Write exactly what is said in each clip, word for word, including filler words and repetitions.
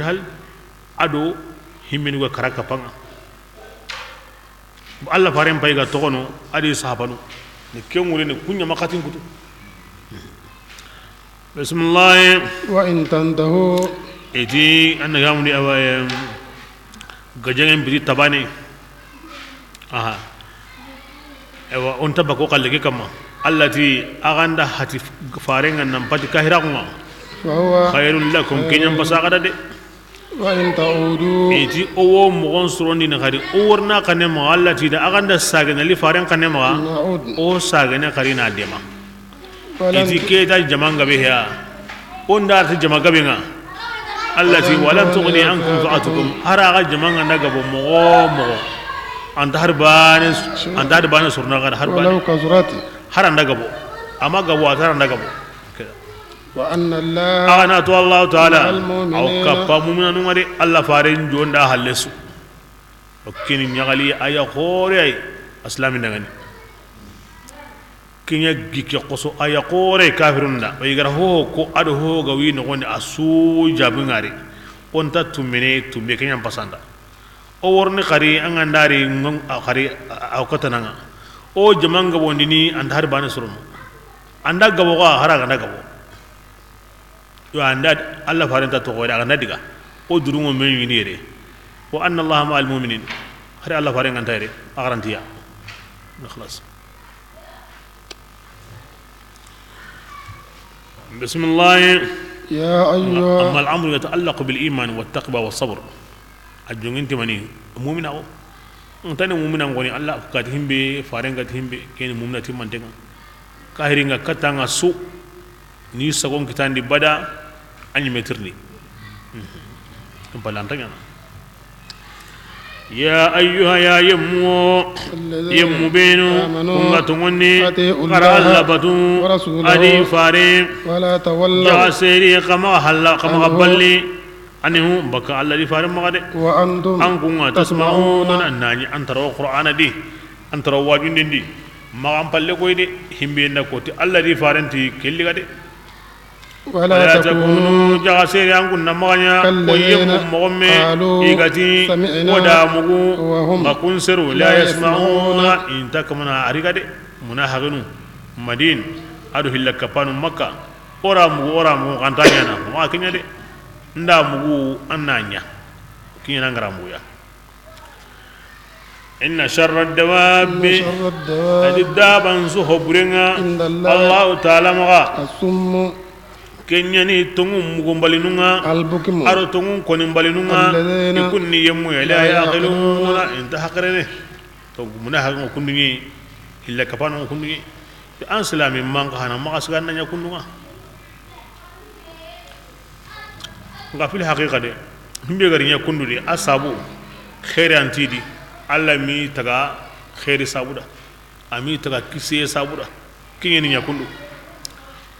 Jahal, a do himmenu ga kara kappa ŋa. Alla faren pay ga toxono, a di sahabanu, ni ken wure ni kuɲa maxatin kutu. Bisimilahi. وإن تنتهوا. I ti, an na gamundi awa, em, gajaŋen biti tabane. Aha. Ewa, o nta bako xalle ke kamma. Alla ti, a ga nda hati faren ŋa nan pati kahiraxun ŋa. فهو خير لكم, ke ɲa n pasa xa da de. وإن تعودوا. I ti o wo moxon sorondini xari, o worna xanne maxa, Alla ti da, a ga nda sagene li faren xanne maxa, نعد. O sagene xari na dema. ولن I ti ke ta jama n gabe ya. O nda ta jama gabe ŋa. Alla ti, ولن تغني عنكم فئتكم. Hari a ga jama ŋa nda gabo moxo moxo. An ta hari bane, an ta hari bane sorona xari, hari bane. ولو كثرت. Hari a nda gabo. Amma gabo, a ta hari a nda gabo. وأن الله A ga na to Alla Taala, مع المؤمنين. A wa kappa muminanu ŋa de, Alla faren jonda hallesu. O kini ɲaxali a ya xoore ay, a silami ndangani. Ke ɲa gike xoso a ya xoore kafirun da. O yi gara ho ko a do ho ga wi noxondi a su jabi ŋari. O nta tumene tumbe ke ɲa n pasanda. O worni xari, an ga nda ri ŋon, a xari, a, a kotana ŋa. O jama n gabondini, an ta hari bane sorono. An da gabo xa, hari a ga nda gabo. Yo, an da Alla faren ta toxo, a ga nda diga. O durunŋo me ɲini yere. وأن الله مع المؤمنين. Hari Alla faren ga nta yere, a garantiya. Na xalas. بسم الله. يا أيها أما الأمر يتعلق بالإيمان والتقوى والصبر. A jongin ti mani, mumina ko. Ntani mumina ngoni, Alla ga ti himbe, faren ga ti himbe, ken mumina ti mantenga. Kahirin ŋa katanga su, ni sagon kitandi bada, a ɲi metirni. Balantanya. يا أيها, ya yemmu, الذين yemmu benu, آمنوا kun ga tonŋonni, أطيعوا الله ورسوله. Xara Alla batu, a di fare, ولا تولوا jaga seri, xa maxa halla, xa maxa عنه balli, عنه, baka Alla di fare maxa de. وأنتم An kun ga تسمعون. Tasma'una, na ɲi an ta ro Qur'ana di, an ta ro wajundin di, maxa an palle koy de, himbe nda ko ti Alla di faren ti kelli ga de. ولا تكونوا, jaga seri an kun na maxa ɲa, ko yemmu moxo me, i ga ti, o da mugu, وهم لا يسمعون. Xa kun seru, la yasma'una, i nta kamana a ri ga de, munahaxinu, Madin, a do hilla kapanu Makka, o ra mugu, o ra mugu, xa nta ɲana, maxa ke ɲa de, nda mugu, an na ɲa, ke ɲa na ngara mugu ya. إن شر الدواب, إن شر الدواب, a di daban su ho burenga, عند الله, Alla Taala maxa, الصم, ke ɲa ni tonŋu mugu mbalinunga, البكم, a do tonŋu koni mbalinunga, الذين, i kun ni yemmu ya, لا يعقلون, i nta haqilene. To, munahaxinu kunduɲe, hilla kapanu kunduɲe. An silami manka hana maxa siga na ɲa kundunga. Nga fil haqiqa de, himbe gari ɲa kundu de, a sabu xeeri an ti di, Alla mi taga xeeri sabu da, a mi taga kisiye sabu da, kiɲeni ɲa kundu.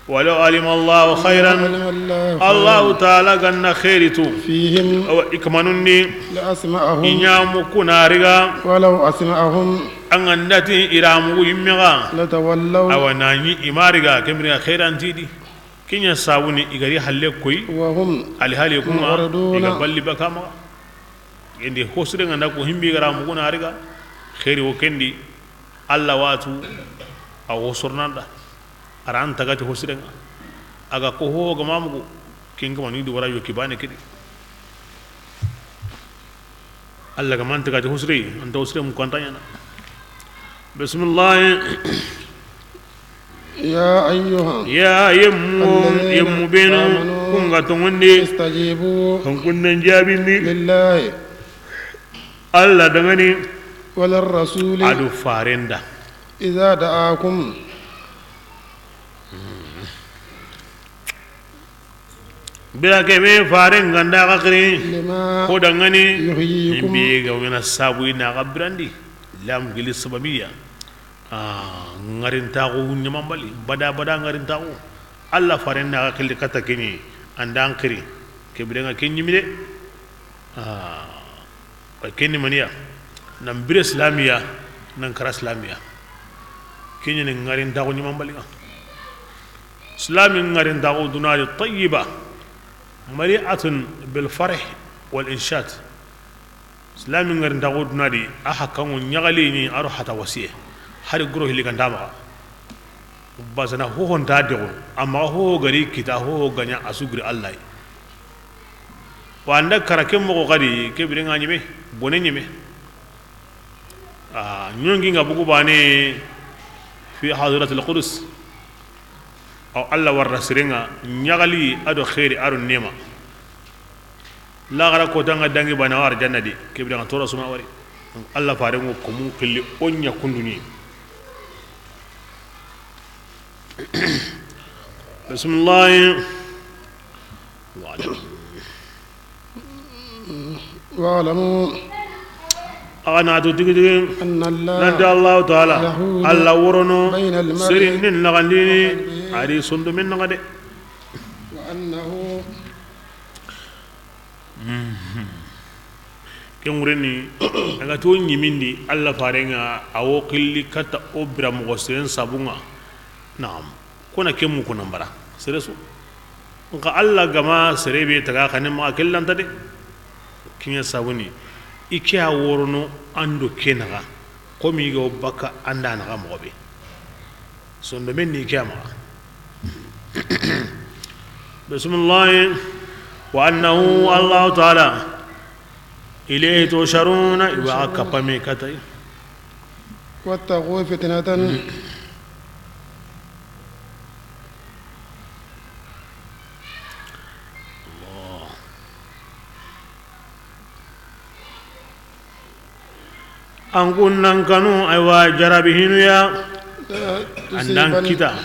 ولو علم الله خيرا, ولو علم الله خيرا, Alla Taala ga na xeeri tu, فيهم, awa, i kamanun di, لأسمعهم, i ɲa mugu na riga, ولو أسمعهم, an ga nda ti i ra mugu yimme ga, لتولوا, awa, na ɲi i ma riga, ke bire xeeri an ti di. Ke ɲa sabu ni i gari halle koy, وهم, ali hali kunga, معرضون, i ga balli baka maxa. Indi hosire nga nda ko himbi ga ra mugu na riga, xeeri wo ken di, Alla watu, a wo sornanda, a ra an tagati hosire nga, a ga ko ho ga ma mugu, ken ga ma ni di wara yo kibane kedi. Alla ga man tagati hosire, an ta hosire mu kanta ɲana. Bismillah. يا أيها, ya yemmu, الذين, yemmu benu, آمنوا, kun ga tonŋundi, استجيبوا, kun kunnen jaabindi, لله, Alla dangani, وللرسول, a do farenda. إذا دعاكم. Bira kebe faren ga nda ga xiri, لما, ko dangani, يحييكم, himbe ga wena sabu i na ga birandi, lam gili sababiya. Ah, ŋarintaxu ɲamanbali, bada bada ŋarintaxu. Alla faren na ga xili kata keɲi, an da an xiri, ke bire nga ke ɲimi de. Ah, Wa kenni maniya, nan bire silamiya, nan kara silamiya. Keɲeni ŋarintaxu ɲamanbalinga. Silami ŋarintaxu dunadi tayiba. Mali'atun bil farh wal inshat. Islami ngari ntaxu duna di, a hakkanŋo ɲaxali ni a ro hata wasiye. Hari goro hili ganta maxa. Basana hoho nta dexo, amma hoho gari kita, hoho gaɲa a su giri Allah yi. Wa anda kara ke moxo xadi, ke birenŋa ɲeme, bone ɲeme. A ɲongi nga bugu bane fi hadratil qudus. Aw Allah warra sirenŋa, ɲaxali a do xeeri a do nema. Laxara kota nga dangi bana wa arjanna di, ke birenŋa toro suma wari. Allah farenŋo komun xilli o ɲa kunduni. Bismillah. Wa'lamu. Axa na tu tigi tigi. Anna Allah. Nanti Allah Ta'ala. Yahulu. Allah worono. Bayna al-mar'i. Seren ni naxandini. Wa qalbihi. A ri sondomen naxa de. Wa annahu. Ken ŋureni, a ga to ɲimindi Allah farenŋa, a wo xilli kata o bira moxo siren sabunŋa. Naam. Kona ke mu kona mbara sere su. Nka Allah gama sere be taga xane maxa kellanta de. Kiɲa sabuni, i ke a worono ando ke naxa, komi ga baka anda naxa moxo be. Sondomen ni ke a maxa. Bismillah. Wa annahu, Allah Ta'ala, ilayhi tusharuna, i wa kapame katay. Wattaqu fitnatan. An kun nan kanu, aywa, jarabi hinu ya. An nan kita.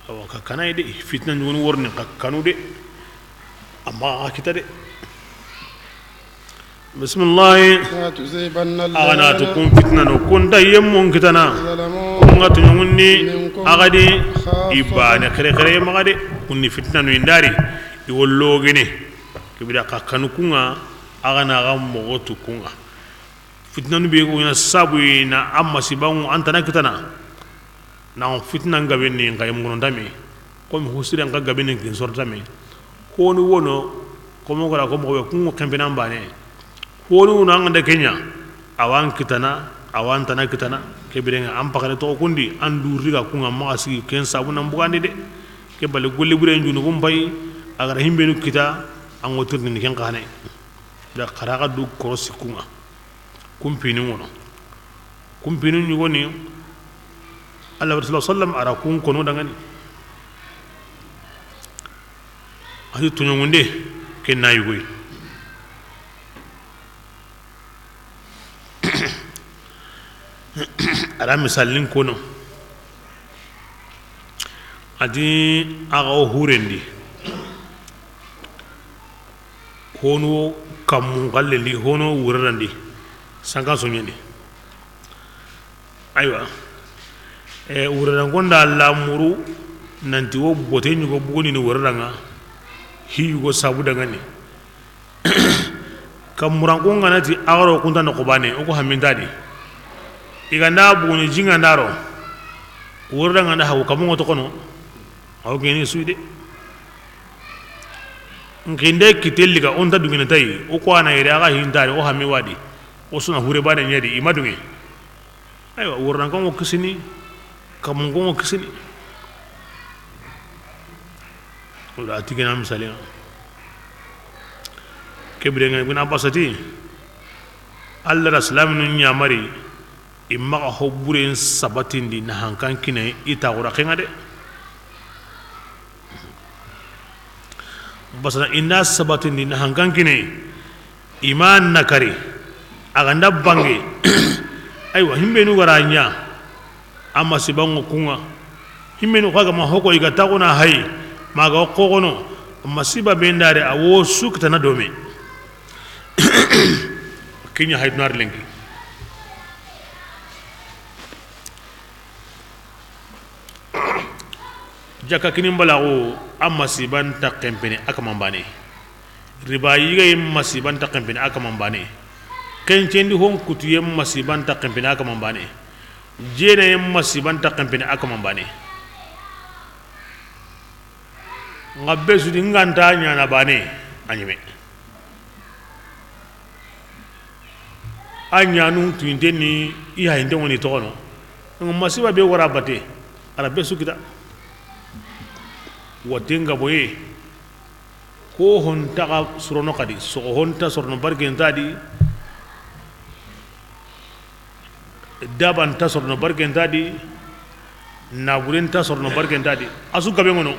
Awa, ka kana de, fitna ɲugunu worni ka kanu de. Amma a kita de. Bismillah. La tusibanna. A ga na tu kun fitna no, kun da yemmun kitana. Zalamu. Kun ga tuɲungunni, minkum, a ga di, khassa, i bane xere xere maxa de. Kunni fitna no indari, i wollo gene. Kibida ka kanu kunŋa, a ga na ga moxo tu kunŋa. Fitnanu be ko na sabu na a masibanŋu an tana kitana. Na fitina gabe ni nka yemgono ntame. Komi husire nka gabe ni kin soro ntame. Honu wono, komo gara komo be kunŋo kempena mbane. Honu wono an da kenya. Awan kitana, awan tana kitana. Ke birenŋa an pakare to kundi, an du riga kunŋa maxa sigi ken sabu nan bugandi de. Ke bale golle bure njunu gum bay, a gara himbenu kita, an ŋo tirni ken xane. Da xaraxa du korosi kunŋa. Kumpini ŋono. Kumpini ɲugoni. Allah wa sallam ara kun kono dangani. A ti toɲoŋunde ken na yugoyi. Ara misalin kono. A ti a ga wo hurendi. Hono kammun xallendi, hono wurarandi, sankan soɲendi. Aywa. E, wurarankon da lamuru nanti wo bote ɲugo bugundini wuraranŋa, hi yugo sabu dangani. Kammuranko ngana ti a ga ro kunta noxo bane, o ko hamintadi. I ga nda buguni jinga ndaro. Wuraranga nda hawo kamungo tokono. Awo geni suide. Nkinde kitelli ga onta dungina tay, o ko ana yere a ga hintari, o hami wadi. O suna hure bane ɲedi, i ma dungi. Aywa, wuraranga ŋo kisini, kamunko ŋo kisini. O da a tigena misali ŋa. Ke birenŋa Ibn Abbas ti, Allah da silaminu ɲamari, i maxa ho buren sabatindi na hankan kine i taxura kenŋa de. Basana i nda sabatindi na hankan kine, i ma nakari, a ga nda bange. Aywa, himbenu gara ɲa, a masibanŋo kunŋa. Himbenu xa ga ma hoko i ga taxuna hay, ma ga xoxono, masiba bendare a wo sukitana dome. Kiɲa hay dunar lenki. Jakka kinin balaxu, a masiban ta xenpene a kaman bane. Riba yigaye masiban ta xenpene a kaman bane. Xencendi hon kutuye masiban ta xenpene a kaman bane. Jenaye masiban ta xenpene a kaman bane. N ga be su di, n ga nta ɲaana baane, a ɲeme. A ɲaanu tuyinten ni i hayinten ŋo ni toxono. Masiiba be wara bate, a ra be su kita. Watten ga boye, ko ho nta xa sorono xadi, soxo ho nta sorono, barke nta a di. Daaba nta sorono, barke nta a di. Naaburen nta sorono, barke nta a di. A su gabe ŋono.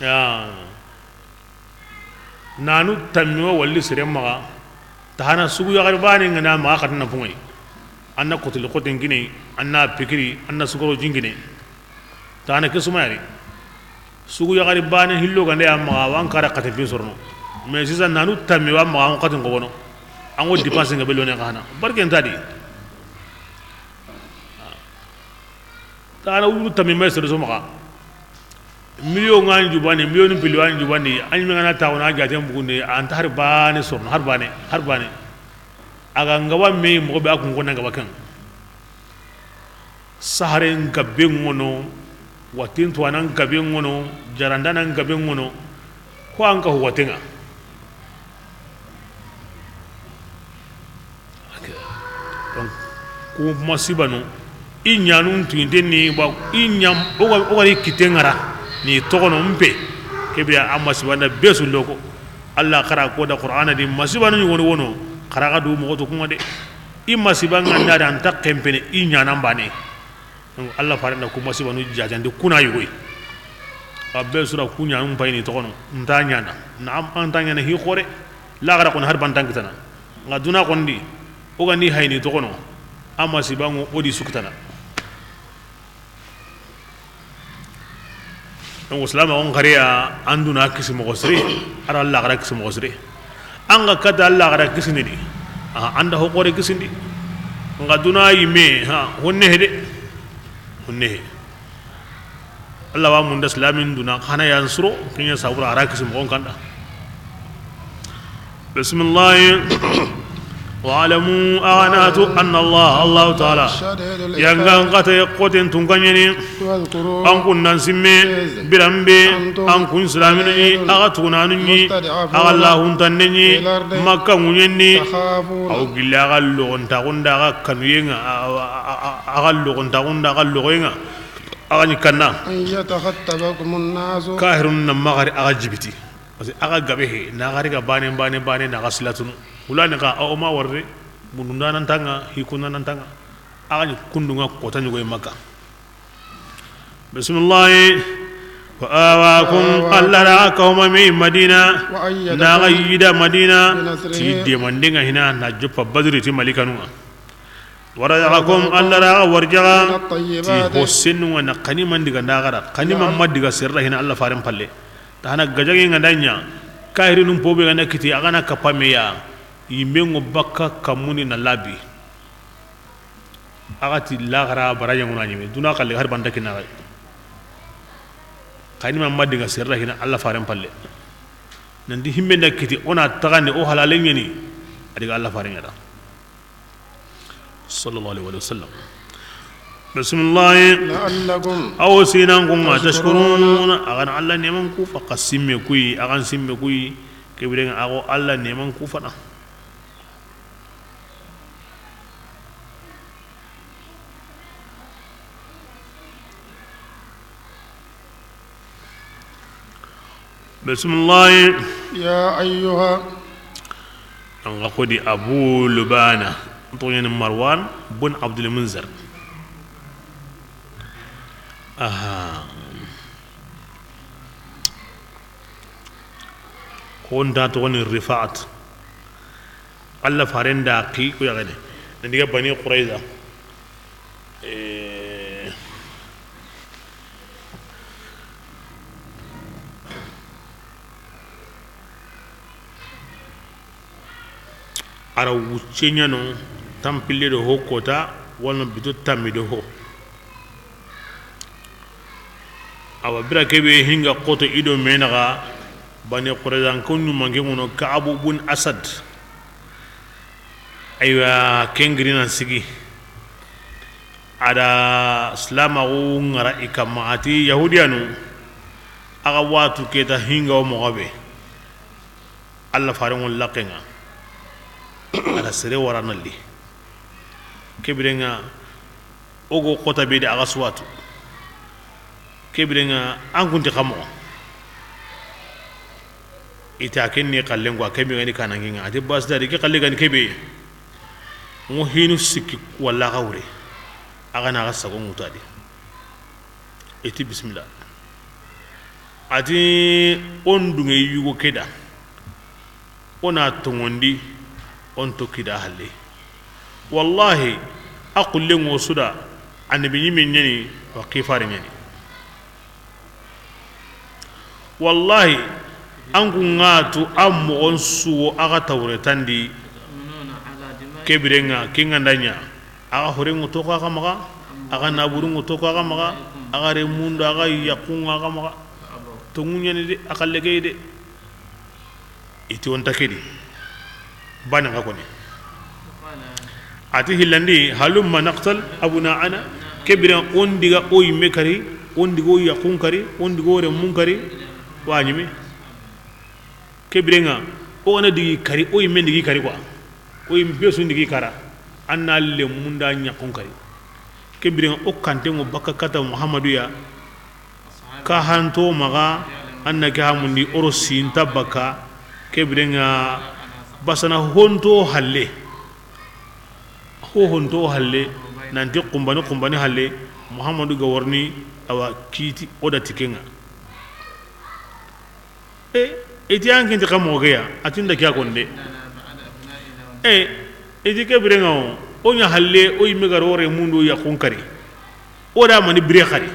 Ya. Naanu tammi wa walli seren maxa. Taxana sugu yaxari baane ŋa na maxa xatana fuŋayi. An na kotoli xoten kine, an na pikiri, an na sukaro jin kine. Taxana ke suma yari. Sugu yaxari baane hillo gande ya maxa, wa an kara xaten fin sorono. Mais sisa naanu tammi wa maxa, an xaten xobono. An ŋo dépense ŋa be lone xana. Barke nta a di. Taxana wujunu tammi may sere so maxa. Million ŋa ni jubani, million ni pili wa ni jubani, a ɲi me ŋa na taxuna jaaten bugunde, a nta hari baane sorono, hari baane, hari baane. A ga ngaba me moxo be, a kun ko na ngaba ken. Saharen gabe ŋono, watten tuwaana gabe ŋono, jarandana gabe ŋono, ko an ka ho watten ŋa. Donc, ku masibanu, i ɲaanun tuyinten ni, ba, i ɲa, o ga, o ga ri kitten ŋa ra, ni toxono mpe, ke be a masiba nda be su loko. Alla xa ra ko da Qur'ana di, masibanu ɲi wono wono, xa ra ga du moxo to kuŋa de. I masiba ŋa nda da an ta kempene, i ɲaanan baane. Donc, Alla faaren da ku masibanu jaajandi kuna yogo yi. A be su ra ku ɲaanun payini toxono, nta ɲaana. Naam, an ta ɲaana hi xoore. Laaxara koni hari bantan kitana. Nga duna koni di, o ga ni hayini toxono, a masiba ŋo o di su kitana. Donc, silaamaxu n xariya, an duna kisi moxo siri, a ra laaxara kisi moxo siri. An ga kata laaxara kisini di, a, an da ho xoore kisindi. Nga duna yinme, ha, honne he de. Honne he. Alla wa munda silaamin duna, xa na yan suro, ken ɲa sabura a ra kisi moxon kanda. Bismillahi. Wa'lamu, a ga na tu, anna Allah, Allahu Taala, yangan xate xoten tunkaɲeni. An kun nan simme, biranbe, an kun silaaminu ɲi, a ga tugunanu ɲi, a ga lahuntanne ɲi, Makka ŋuɲen ni, a wo gilli a ga loxontaxun da a ga kanuyen ŋa, a, a, a, a, a ga loxontaxun da a ga loxoyen ŋa, a ga ɲi kanna. An yatakhattafakumun nasu. Kahirun na maxa ri a ga jibiti. Parce que a ga gabe he, na xa ri ga baane, baane, baane, na xa silatunu. Wulani xa, a o ma warre, mundundanantaŋa, hikundanantaŋa. A xa ni kundunŋa kota ɲogoye Makka. Bismillahi. Wa awakum, Alla ra xa kawma me Madina, na xa yida Madina, ti demandenŋa hina, na joppa Badri ti malikanunŋa. Wa razaqakum, Alla ra xa warjaxa ti ho sennunŋa na xanima n diga n da xa ra, xanima ma diga serra hina Alla faren palle. Taxana gajaŋe ŋa nda ɲa, kahirinun pobe ga na kiti, a ga na kappa me ya, yinme ŋo bakka kammuni na labi. A ga ti laxara barajaŋuna ɲime, duna xalle hari banta kinaxay. Xanima ma diga serra hina Alla faren palle. Nanti himme nda kiti, o na taxandi o halale ɲeni, a diga Alla faren ŋa da. Sallallahu alaihi wa sallam. Bismillahi. La'allakum. Awo sinan kunŋa, tashkurun, a ga na Alla neman kufa, xa simme kuyi, a ga na simme kuyi, ke birenŋa a go Alla neman kufana. Bismillahi. Ya ayyuha. An ga xo di Abu Lubana, n toxo ɲa ni Marwan bun Abdul Munzir. Aha. Ko nta toxo ni Rifa'at. Alla faren da xi ku yaxene. Nan diga Bani Qurayza. Eh, a ra wucce ɲa no, tanpille do ho kota, walla bito tammi do ho. Awa, bira kebe hinga xoto i do me naxa, Bani Qurayza n ko ɲumanke ŋono Ka'abu bun Asad. Aywa, ken giri nan sigi. A da silamaxu ŋara i kamma, a ti Yahudiyanu, Axa watu keta hinga o moxo be. Alla farenŋo laxenŋa. Ala sere wara nalli. Kebirenŋa o go xota be de axa suwatu. Kebirenŋa an kunti xa moxo. Ita ken ni xallen ko a kebe gani kananginŋa ati basi dari ke xalle gani kebe. Ŋo hinu sikki walla xa wure. Axa na xa sago ŋutadi. Iti bisimilla. Ati on dunge yugo keda. O na tongondi on tokkida halle. Wallahi a xullen ŋo suda. Annabi ɲimme ɲani wa kifare ɲani. Wallahi an ku ŋa tu a moxon suwo axa tawretandi. Kebirenŋa ke ŋa nda ɲa. Axa horenŋo to ko axa maxa. Axa naburunŋo to ko axa maxa. Axa remundo axa yaxunŋo axa maxa. Tongu ɲani de axa legey de. Iti onta kedi. Bane nga koni. Ati hillandi halumma naqtal abna'ana. Kebira on diga o yimme kari. On diga o yaxun kari. On diga o remun kari. Wa ɲime. Kebirenŋa o gana digi kari o yimme digi kari quoi. O yimme be su digi kara. An na lemunda yaxun kari. Kebirenŋa o kantenŋo bakka kata Muhammadu ya. Ka hanto maxa an na ke hamundi oro sinta bakka. Kebirenŋa basana honto halle. Ho honto halle nanti xumbani xumbani halle. Muhammadu ga warni awa kiti o da ti kenŋa. E iti an kinti xa moxo geya a tinda ke a konde. E iti kebirenŋa o o ɲa halle o yimme garo remundo yaxun kari. O da mani bire xari.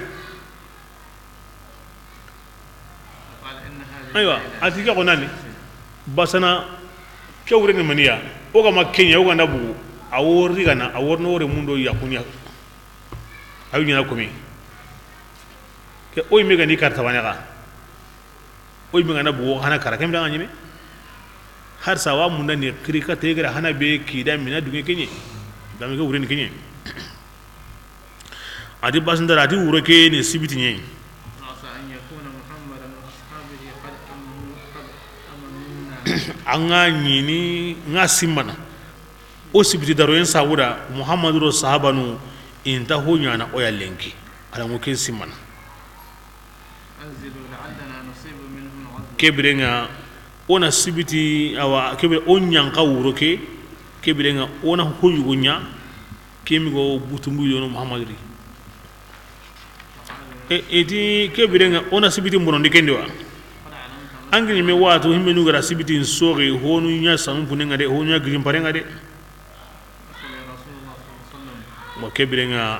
Aywa ati ke xonani. Basana ke wureni maniya. O ga ma kenya o ga nda bugu. A wori gana a worno wore mundo yaxunya. Ayu ɲana komi. Ke o yimme gani karta wane ga. O yimme gana bugu hana kara kembe da ɲime. Har sawa munda ni kiri ka tegra hana be kida mina dunge kenye. Dame ke wureni kenye. Ati basindara ati wuro ke ni sibiti ɲe. An ga ɲini nga simmana. O sibiti daro yen sabuda Muhammadu ro sahabanu. Inta ho ɲana o ya lenki. Ala ngo ken simmana. Kebirenŋa o na sibiti awa kebire o ɲanka wuro ke. Kebirenŋa o na hoyugo ɲa. Kemi go butumbu yono Muhammadu ri. E iti kebirenŋa o na sibiti mbonondi kendi wa. An gini me watu himmenu gara sibiti soxi honu ɲa sanu punenŋa de honu ɲa gijin parenŋa de. Wa kebirenŋa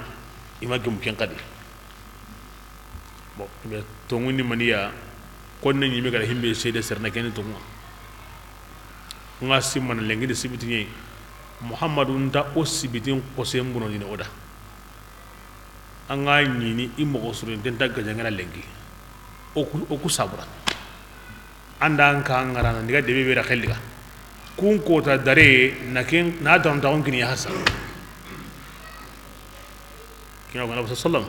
ima gemu ken xadi. Bon, mais tongundi maniya. Konne ɲime gara himbe sede serna keni tongu. Nga simmana lenki de sibiti ɲe. Muhammadu nta o sibitin xosen bunondini o da. An ga ɲini i moxo surinte nta gajaŋena lenki. O ku sabura. Anda an ka ŋarana ndiga debe bera xelliga. Kun kota dare na ken na dam taxon kini hasa. Kina ko nabi sallam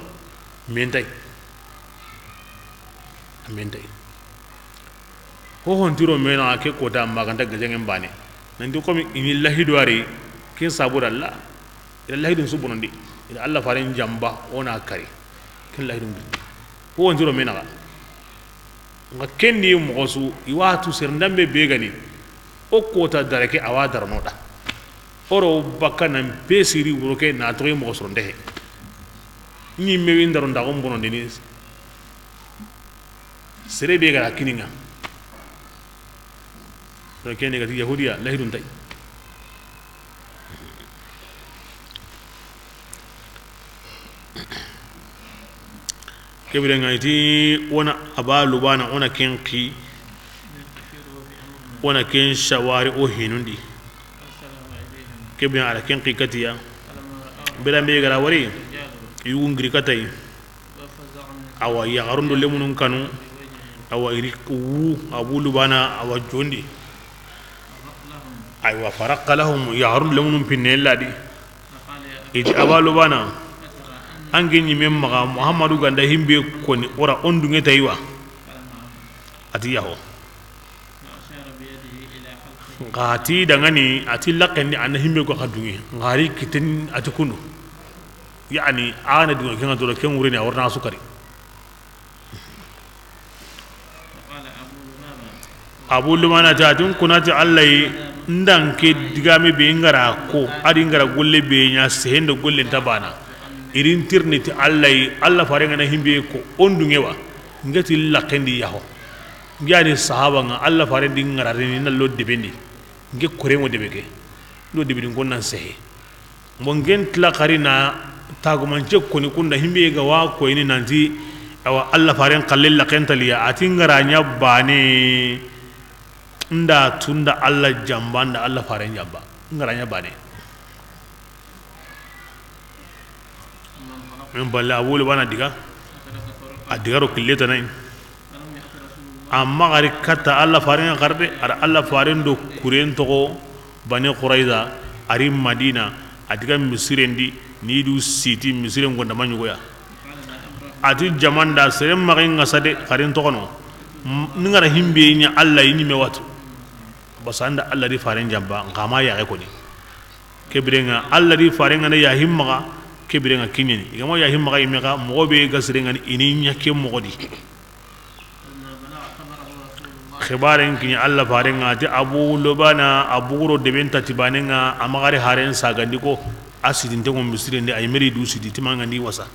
mentay. Mentay. Ho hontiro mena ke kota maganta gajangen bane. Nanti komi ini lahidu ari kin sabu dalla. Ila lahidun subunondi. Ila Allah faren jamba ona kari. Kin lahidun. Ho hontiro mena. Nga kendi moxo su i wa tu sere ndambe be gani. O kota dare ke awa darano da. Oro bakka nan pesiri wuro ke na toxi moxo soro ndexe. Ɲimme wi ndaro ndaxo mbonondini. Sere be gara kininŋa. To keni gati yahudiya lahidun tay. Kebirenŋa iti wona aba lubana wona ken xi. Wona ken sawari o hinundi. Kebirenŋa ala ken xi katiya. Birambe gara wari. Yugu ngiri katay. Awa yaxarun do lemunun kanu. Awa iri wu abu lubana awa jondi. Aywa faraqqa lahum yaxarun do lemunun pinne ladi. Iti aba lubana. An ke ɲimen maxa Muhammadu ganda himbe koni ora on dunge tayiwa. A ti yaho. Nxa a ti dangani, a ti laxen di, a na himbe ko xa dunŋe. Nxa a ri kitten, a ti kundu. Yani, a na dunŋe, ken ŋa doro, ken wureni, a wori na su kari. Abu Lubana ti, a ti n kuna ti Alla yi, n da n ke digame be n ga ra ko, a di n ga ra golle be ɲa, sehendo golle nta bana. I ri n tirindi ti Alla yi, Alla fare n ga na himbe ko, o n dunŋe wa, n ke ti laxen di yaho. N ke yani sahaba ŋa, Alla fare ndi n ga ra rini na lo debe ndi. N ke kore ŋo debe ke. Lo debe ndi n ko nan sehe. Mo n ke n tila xari na tagumance koni kunda himbe ga wa koyini nanti, awa Alla faren xalle laxen ta liya, a ti n ga ra ɲa bane, n da tunda Alla janba, n da Alla faren janba, n ga ra ɲa bane. Min balle Abu Lubana diga, a diga ro kille tana yi. Amma xari katta Alla faren ŋa xari de, a da Alla faren do kuren toxo Bani Qurayza, a ri Madina, a diga misiren di, ni du siti misiren gonda ma ɲugoya. A ti jaman da seren maxi n ŋa sa de, xarin toxono. N ga ra himbe ɲa Alla yi ɲime watu. Basa n da Alla di faren janba, n xa ma yaxe koni. Ke biren ŋa, Alla di faren ŋa na yahi maxa, ke biren ŋa kiɲeni. I ga ma yahi maxa yime xa, moxo be ga siren ŋa ni, i ni ɲa ke moxo di. Xibaren kiɲe Alla faren ŋa, a ti Abu Lubana, a buguro deben ta ti banen ŋa, a ma xari haren sagandi ko, a sidinte ŋo misiren di, a yime ri du sidi, ti ma n ga ndi wasa.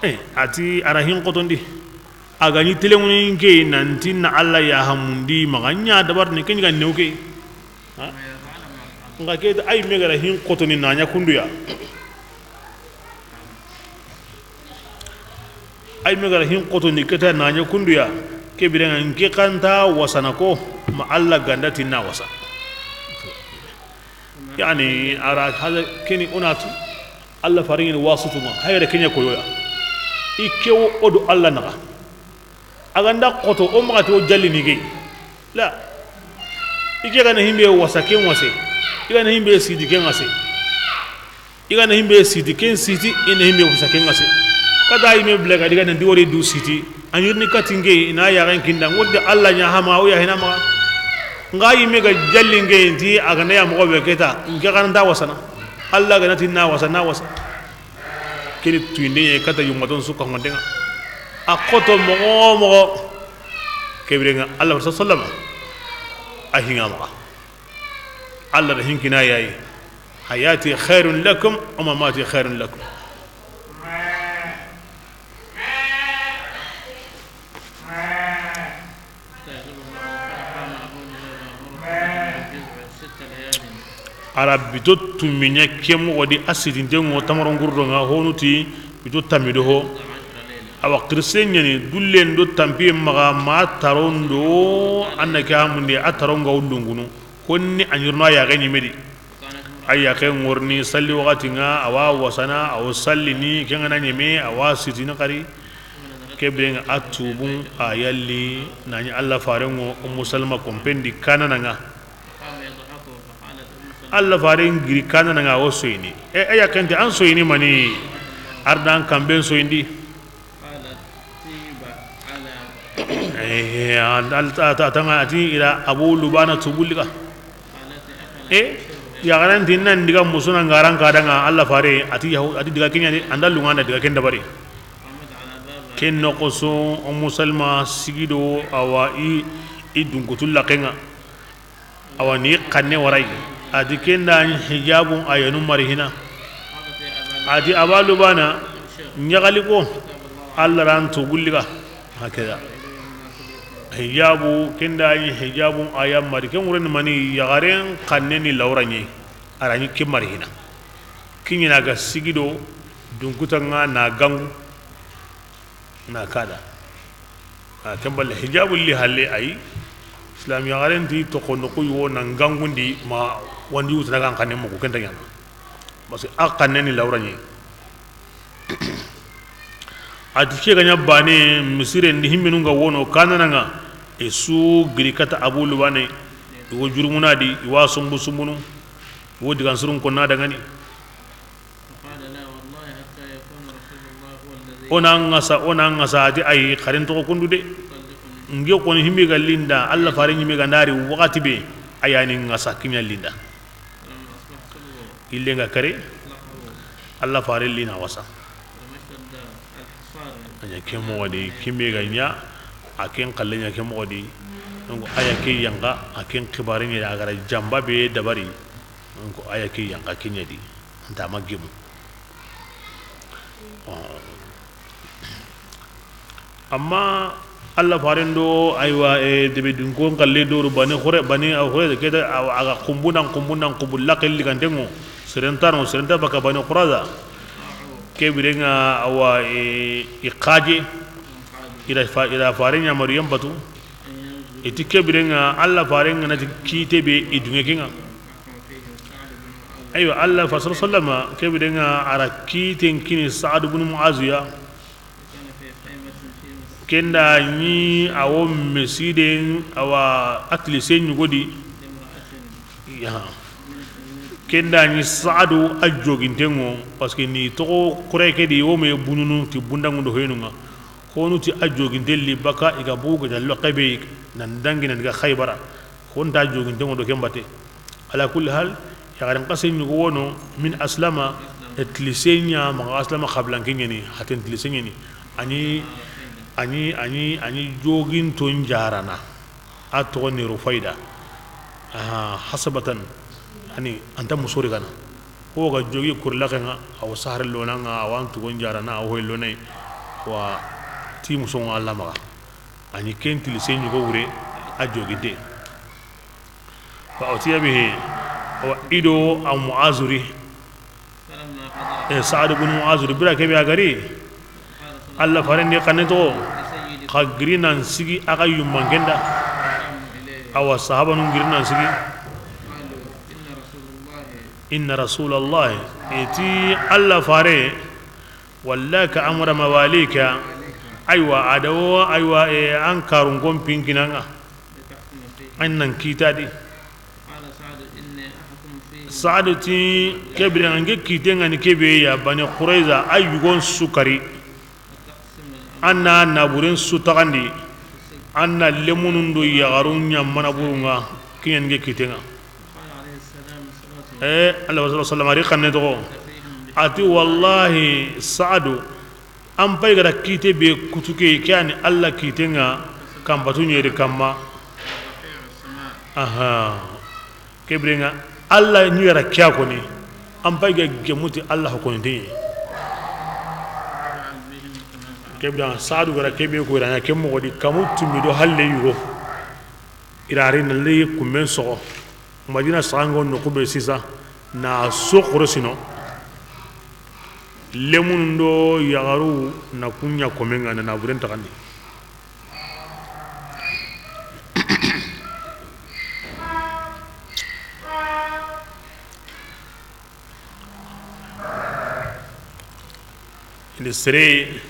Eh, a ti a ra hin xotondi. A ga ɲi telenŋuni n ke yi nanti na Alla yaha mundi, maxa ɲa dabarini ke ɲi ga new ke yi. Ha? N xa ke ta, a yime ga ra hin xotoni na ɲa kundu ya. A yime ga ra hin xotoni ke ta na ɲa kundu ya. Ke biren ŋa n ke xa nta wasana ko, ma Alla ga nda ti na wasa. Yani, a ra hada keni o na tu, Alla faren ŋa ni wasutu ŋa, hayre ke ɲa koyoya. I ke wo o do Alla naxa. A ga nda xoto, o maxa ti o jallini ke yi. La. I ke ga na himbe wasa, ken wase. I ga na himbe sidi, ken wase. I ga na himbe siti, ken siti, i na himbe wasa, ken wase. Kata yime bile ga diga nan di wori du siti. A ɲirini kati n ke yi, i na yaxen kinda, n wodi Alla ɲa hama, o yahina maxa. N xa yime ga jalli n ke yi, n ti a ga na ya moxo be ke ta, n ke xa nta wasana. Alla ga na ti na wasa, na wasa. Keni tuyinde ɲa kata yummaton su ka honde ŋa. A xoto moxo moxo. Ke biren ŋa Alla sallallahu alayhi wasallam a hinga maxa. Alla da hinkina yayi. Hayati khairun lakum wa mamati khairun lakum. A ra bito tummiɲa ke moxo di, a sitinten ŋo tamaron gurdo ŋa, honu ti bito tammi do ho. Awa xirise ɲani dullen do tampiye maxa, ma taron do, an na ke hamundi a taron ga wullungunu. Konni a ɲirno a yaxe ɲime di. A yaxe ŋorni salli waxati ŋa, a wa wasana, a wa sallini, ke ŋa na ɲeme, a wa sitini xari. Ke biren ŋa a tubun, a yalli, na ɲi Alla faren ŋo, Ummu Salma kompen di kanana ŋa. Alla faren giri kanana ŋa, a wo soyini. E, a yaxe nti an soyini mani, ardan kamben soyindi. Eh, a, a, a, a, a ti i ra Abu Lubana tubulli ga. E, yaxaranti nan diga musuna ngaran ka danga Alla fare, a ti yahu, a ti diga kiɲa ni, an da lunga na diga ken dabari. Ken noxo su, Ummu Salma sigido, awa i, i dunkutu laxen ŋa. Awa ni xanne waray. A ti ken da ɲi hijabun a yanu mari hina. A ti Aba Lubana ɲaxali ko Alla ran tubulli ga. Hakeda. Hijabu ken da ɲi hijabun a ya mari. Ken ŋuren mani yaxaren xanne ni lawra ɲi. A ra ɲi ke mari hina. Kiɲina ga sigido dunkuta ŋa na gangu. Na kada. A ken balle hijabu li halle ay. Islam yaxaren ti toxo noxu yo nan gangundi ma wandi wutana kan xanne moxo ken ta ɲana. Parce que a xanne ni lawra ɲi. A ti ke ga ɲa bane misiren di himmenu ŋa wono kanana ŋa. E su giri kata Abu Lubane. I wo jurumuna di, i wa sumbu sumbunu. I wo digan surun konna dangani. فقال: لا والله حتى يكون رسول الله هو الذي O na ŋasa, o na ŋasa, a ti ayi, xaren toxo kundu de. Nge xoni himbe ga linda, Alla fare ɲime ga ndari waxati be, a ya ni ŋasa kiɲa linda. Ille nga kare, Alla fare lina wasa. A ɲa ke moxo di, kimbe ga ɲa, a ken xalle ɲa ke moxo di. Donc, a ya ke yanqa, a ken xibare ɲa, a ga ra jamba be dabari. Donc, a ya ke yanqa kiɲa di, anta ma gemu. Amma Alla faren do, aywa, e, debe dunko n xalle doru bani xore, bani a xore, keda a ga xumbu nan xumbu nan xumbu laxe ligantenŋo, serentano, serenta baka bani Quraza. Ke birenŋa, awa, e, i xaje, i da fa-, i da faren ɲa Mariyam batu, i ti ke birenŋa, Alla faren ŋa na ti kite be i dunŋe kenŋa. Aywa, Alla fa sallallahu alayhi wasallam, ke birenŋa a ra kiten kini Saad ibn Muaz ya. Kenda ɲi a wo mesiden, awa, atlise ɲugodi. Ya. Kenda ɲi Saadu a jogintenŋo, parce que ni toxo xure ke di, wo me bununu ti bundanŋu do hoyinunŋa. Xonu ti a joginte li baka i ga bugu ga jallo xebe nan dangi nan ga Xaybara. Xonta jogintenŋo do ken bate. Ala kulli hal, yaxaren xase ɲugo wono, min aslama, e, tilise ɲa, maxa aslama xabilanke ɲeni, haten tilise ɲeni. Ani, ani, ani, ani joginton jarana. A toxo ni Rufayda. Aha, hasabatan, ani, anta musori gana. Ho ga jogi kurlaxenŋa, aw sahar lonanŋa, awan tugon jarana, aw hoy lonay. Wa ti musonŋa Alla maxa. Ani ken tilise ɲugo wure, a joginte. Fa utiya bihi, awa, i do a Muazu ri. E, Saad ibn Muaz ri, bira kebe a ga ri. Alla faren di xanne toxo, xa giri nan sigi a ga yummanken da. Awa, sahabanun giri nan sigi. Inna Rasulallahi, i ti Alla fare, wallaka amra mawalika, aywa, a da wo, aywa, e, an karunkon pinkinanŋa. An nan kita di. Saadu ti, ke birenŋa, nge kitenŋa ni kebe ya, Bani Qurayza, a yugon su kari. An na naburen su taxandi. An na lemunun do yaxarun ɲa mana burunŋa, kiɲen nge kitenŋa. E, Alla wa sallallahu alayhi wasallam, a ri xanne toxo. A ti, wallahi, Saadu, an pay ga da kite be kutu ke, ke ani Alla kitenŋa, kanpatu ɲeri kanma. Aha. Ke birenŋa, Alla ɲi ga da ke ya koni, an pay ga gemuti Alla ho koni te. Ke birenŋa, Saadu ga da kebe ko i ra ɲa ke moxo di, kamu tumi do halle yugo. I ra ri na le kumen soxo. Madina saxanŋo noxu be sisa, na so xoro sino. Lemunun do yaxaru na kuɲa komenŋa na naburen taxandi. Ini sere,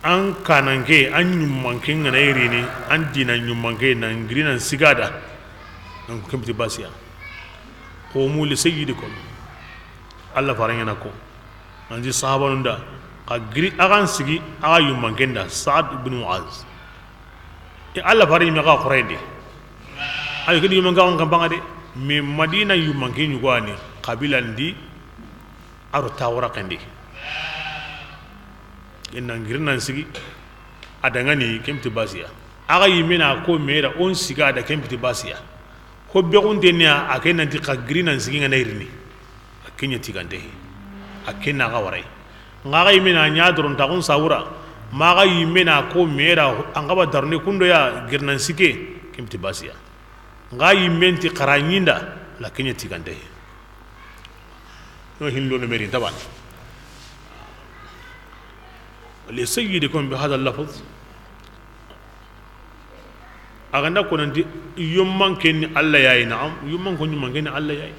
an kananke, an ɲummanke ŋa na i rini, an dina ɲummanke nan giri nan sigada. Nan ko kempiti basiya. Qumu li sayyidikum. Alla faren ŋa na ko. An ti sahabanun da, xa giri a ga n sigi a ga yummanken da, Saad ibn Muaz. E, Alla fare ɲi me xa xorayindi. Ayo, ke di yummanke xa n kanpanŋa de. Mais Madina yummanke ɲugani, xabilan di, a ro tawara xendi. I nan giri nan sigi, a da ŋa ni kempiti basiya. A ga yimme na ko me da o n siga da kempiti basiya. Ho be xunte ni a, a ke nanti xa giri nan sigi ŋa na i rini. A ke ɲa tigante. A ke na xa waray. Ŋa xa yimme na ɲa doron taxun sawura. Ma xa yimme na ko me da an xa ba darne kundo ya giri nan sike. Kempiti basiya. Ŋa yimmen ti xara ɲinda. La ke ɲa tigante. No hindo no meri tabana. Li sayyidikum bi hadha al-lafz. A ga nda ko nanti yummanke ni Alla ya yi, naam, yummanko ɲummanke ni Alla ya yi.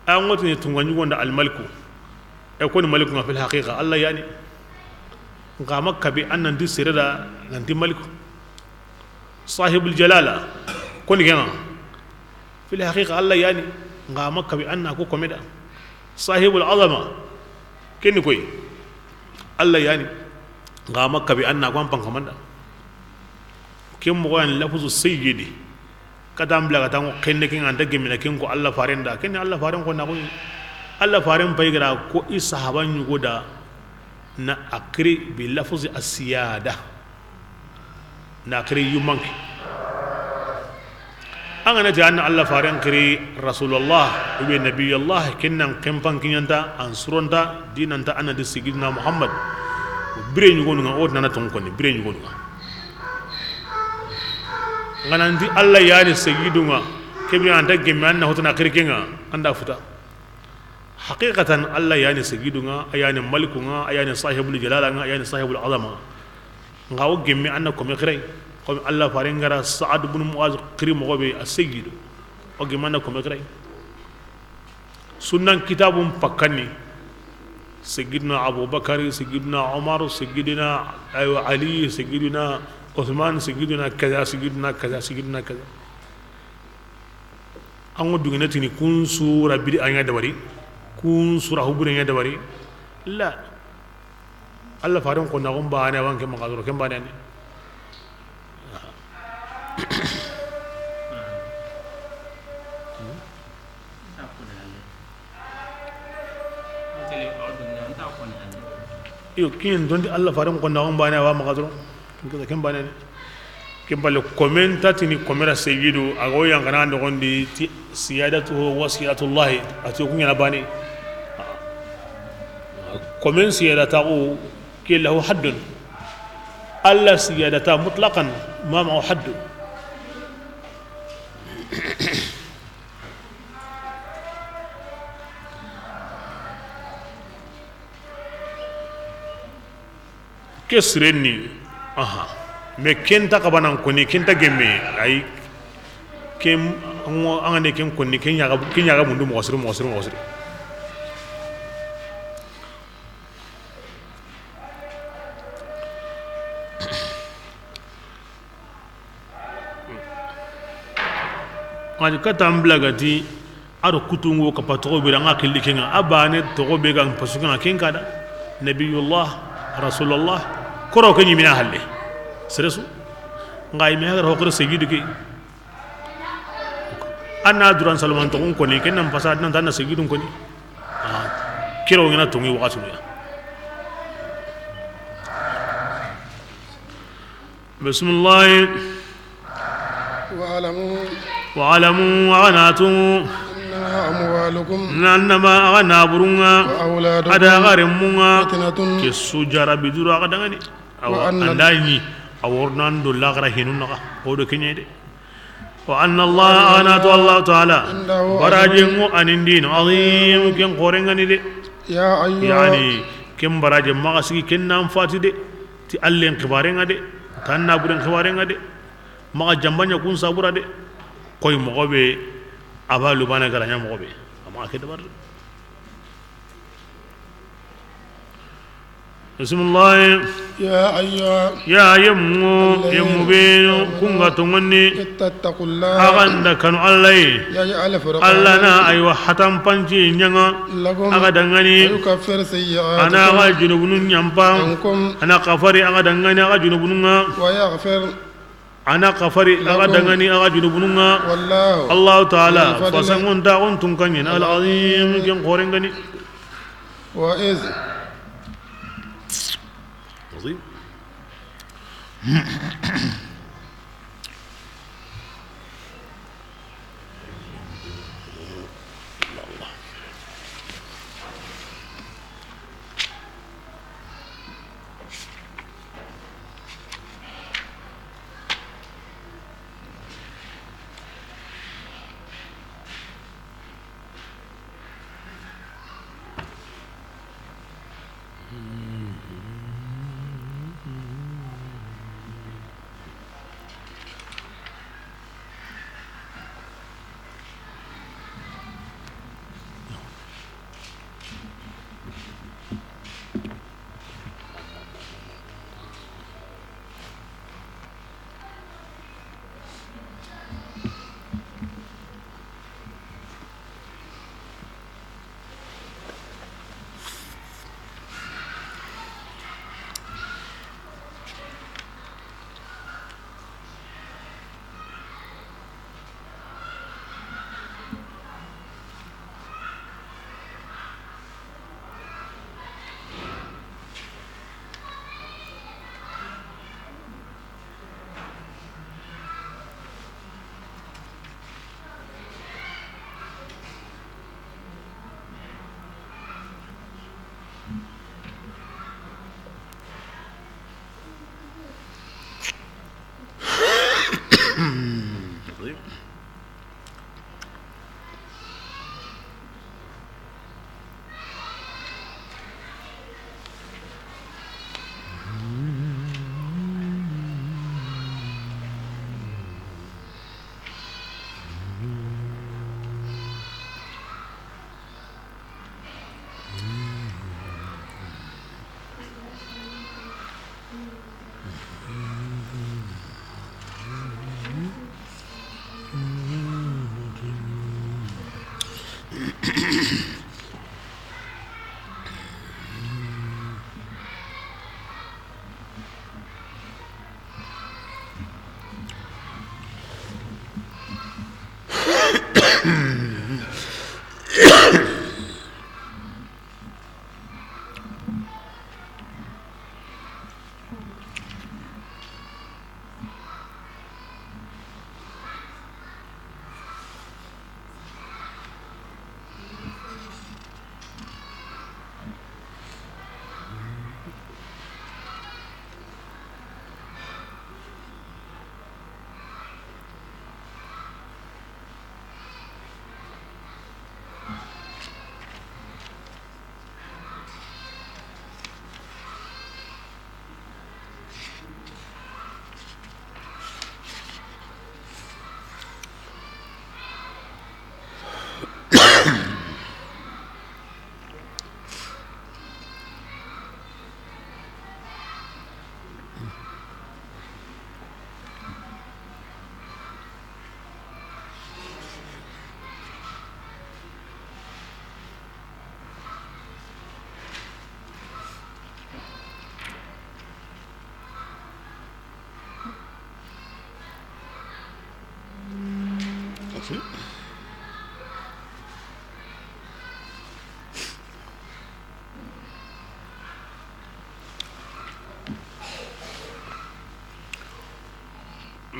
A ŋotini tunga ɲugo nda al-maliku. E ko ni maliku ŋa fil haqiqa Alla ya ni. Ŋa ma kabi an nanti sere da nanti maliku. Sahibul jalala. Ko ni ke ŋa. Fil haqiqa Alla ya ni. Ŋa ma kabi an na ko kome da. Sahibul azama. Ke ni koy. Alla ya ni. Nga ma kabi an na ko an pankamanda. Ken moxo yan lafuzu sayyidi. Kata an bila kata ngo xenne ken anta gemina ken ko Allah faren da. Ken Allah faren ko na ko. Allah faren pay gara ko i sahaba nyugo da na akri bi lafuzi asiyada. Na akri yumanke. An ga na ti an na Allah faren kiri Rasulullah, ou bien Nabiyullah, ken nan kempan kiɲanta, an suronta, dinanta, an na di Sayyidina Muhammad. Bire ɲugonu ŋa, o tana ton konni, bire ɲugonu ŋa. N ga na ti Allah yani Sayyidun ŋa, kebe an ta gemme an na hotana kiri ken ŋa, an da futa. Haqiqatan, Allah yani Sayyidun ŋa, a yani Malikun ŋa, a yani Sahibul Jalala ŋa, a yani Sahibul Azama ŋa. Nga o gemme an na kome xiray. Comme Allah faren gara Sa'ad ibn Mu'az xiri moxo be a Sayyidu. O gemme an na kome xiray. Sunnan kitabun pakkanni. Sayyidina Abu Bakar, Sayyidina Umar, Sayyidina, aywa, Ali, Sayyidina Uthman, Sayyidina kaza, Sayyidina kaza, Sayyidina kaza. An ŋo dungene tini kun sura bidi a ɲa dabari, kun sura hubure ɲa dabari. La. Allah faren ko na gon bane, a wa n ke maxa doro ken bane ni. Iyo, kiyen dondi Allah faren ko na gon bane, a wa maxa doro. Ken bane ni. Ken balle komen ta tini komera Sayyidu, a ga o yan ga na noxondi ti siyadatuhu wa siyadatullahi, a ti o ku ɲana bane. Komen siyadataxu ke lahu haddun. Allah siyadata mutlaqan ma ma'ahu haddun. Ke sirenni, aha. Mais ken ta xabanan koni, ken ta gemme, ay. Ken, an ŋo, an ga ne ken koni, ken ɲaga, ken ɲaga mundu moxo siri, moxo siri, moxo siri. Ŋa di kata an bila ga ti, a do kutungo kapa toxo be ra ŋa xilli ken ŋa, a bane toxo be ga pasu ken ŋa ken ka da. Nabiyullah, Rasulullah, koro ke ɲimina halle. Seresu. Nga ime hagar hokre Sayyidu ke. An na duran Salman toxon koni, ken nan pasa nan tan na Sayyidun koni. Ah, kiro ngina tongi wakati ya. Bismillah. واعلموا Wa'lamu, a ga na tu, أنما أموالكم Nannama a ga na burun ŋa, وأولادكم a da a ga renmun ŋa, فتنة ke su jarabi duro a ga dangani. Awa, وأن an da ɲi, a wornan do laxara hinun naxa, o do keɲe de. وأن الله a ga na tu Allah Ta'ala, عنده barajen ŋo a nin di no, azim, ken xoren ŋa ni de. يا أيها Yani, ken baraje maxa sigi, ken nan fati de. Ti Allen xibaren ŋa de, tan na buren xibaren ŋa de. Maxa jamba ɲa kun sabura de. Koy moxo be, a ba lubana gara ɲa moxo be. A maxa ke dabar de. Bismillah. يا أيها Ya yemmu, الذين yemmu benu, آمنوا kun ga tongonni. اتقوا الله A ga nda kanu Allah yi. يجعل فرقانا Allah na aywa hatampanci ɲaŋa. لكم A ga dangani. ويكفر سيئاتكم A na a ga junubunu ɲampa. عنكم A na kafari a ga dangani a ga junubunu ŋa. ويغفر A na kafari a ga لكم dangani a ga junubunu ŋa. والله Allahu Ta'ala, ذو الفضل fasangon ta on tunkanyen, العظيم al-azim, ken xoren ŋa ni. وإذ Azim.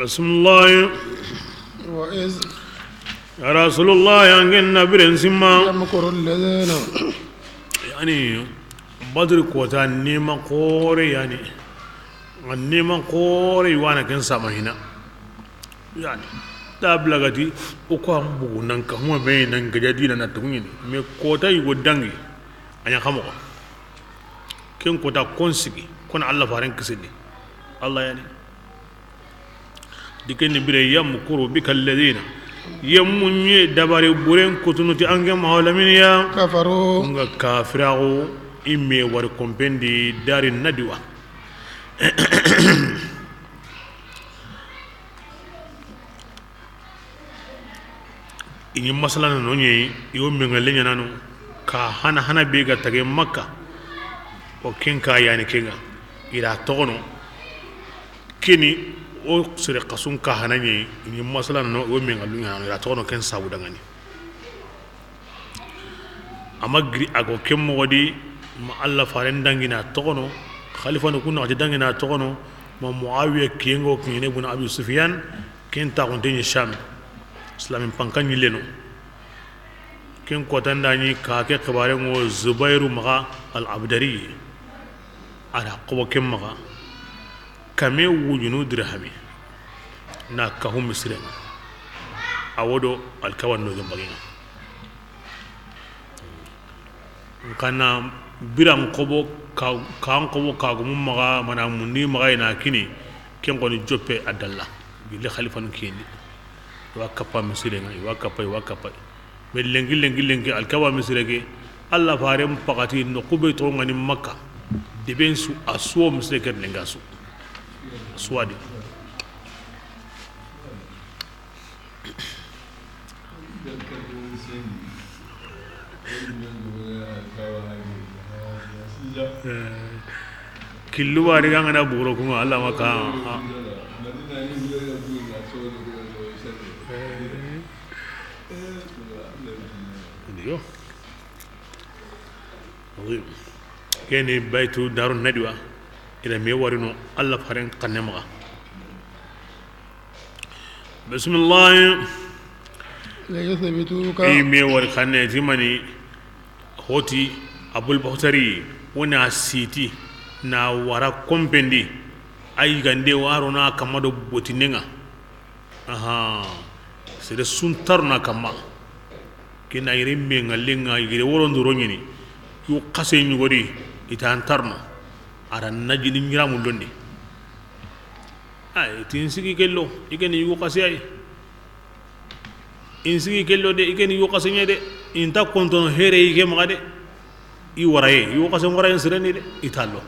Bisimilahi. وإذ Ya Rasulullah, an ken na biren simma. يمكر الذين Yani, Badri kota nema xore yani. Nema xore wana ken sama hina. Yani, ta blagati, o ko an bugu nan ka huma me nan gaja dina na tugni. Me kota yugo dangi. Anya xamo. Ken kota kon sigi, kon Allah faren kisindi. Allah yani. Dikeni bire, yamkuru bika alladhina, yemmunye dabari buren kutunuti ange mahalaminiya. كفروا Nga kafirago imme wari kompendi dari nadiwa. I ɲi masalana no ɲeyi, i wo mengalle ɲanano, ka hana hana be ga tage Makka, o ken ka yani kenga, i ra toxono, keni o sere xasun ka hana ɲeyi, i ɲi masalana no, i wo mengallu ɲanano, i ra toxono ken sabu dangani. Ama giri a go ken moxo di, ma Allah faren dangina toxono, xalifanu kun naxati dangina toxono, ma Muawiya kiyengo kiɲene bun Abi Sufyan, ken taxunte ɲi Sham, Islamin panka ɲilleno. Ken kotanda ɲi ka ke xibarengo Zubairu maxa al Abdari, a da xobo ken maxa, kame wujunu dirhami, na kahu misirenga, a wodo alkawan no gembagenga. Nkana biran xobo ka, kan xobo kagumu maxa, mana mundi maxa ina kini, ken xoni joppe a dalla. Gilli xalifanu kiyendi. I wa kappa misirenga, i wa kappa, i wa kappa. Mais lenki, lenki, lenki, alkaba misire ke, Allah faren pakati no kube to ngani Makka. Deben su, a suwo misire ke lenga su. Suwadi. Killu wari ga ngana buguro kuma Allah maka. Yo. Keni baytu Darun Nadwa. Ila me warino Allah faren kanne maxa. Bisimilahi. ليثبتوك. I me wari xanne ti mani hoti Abul Bakhtari, wona siti na wara kompendi, ay gande waro na kamado botinenga. Aha. Sere suntar na kamma. Kina yere me ngalenga yere woro ndoro ɲini. Yu xase ɲugori ita antarno. Ara najini ɲiramu londi. Ay, tin sigi kello, i keni yugo xase ay. In sigi kello de, i keni yugo xase ɲe de. Inta kontono here i ke maxa de. I waraye, yugo xase waraye sireni de, i tallo.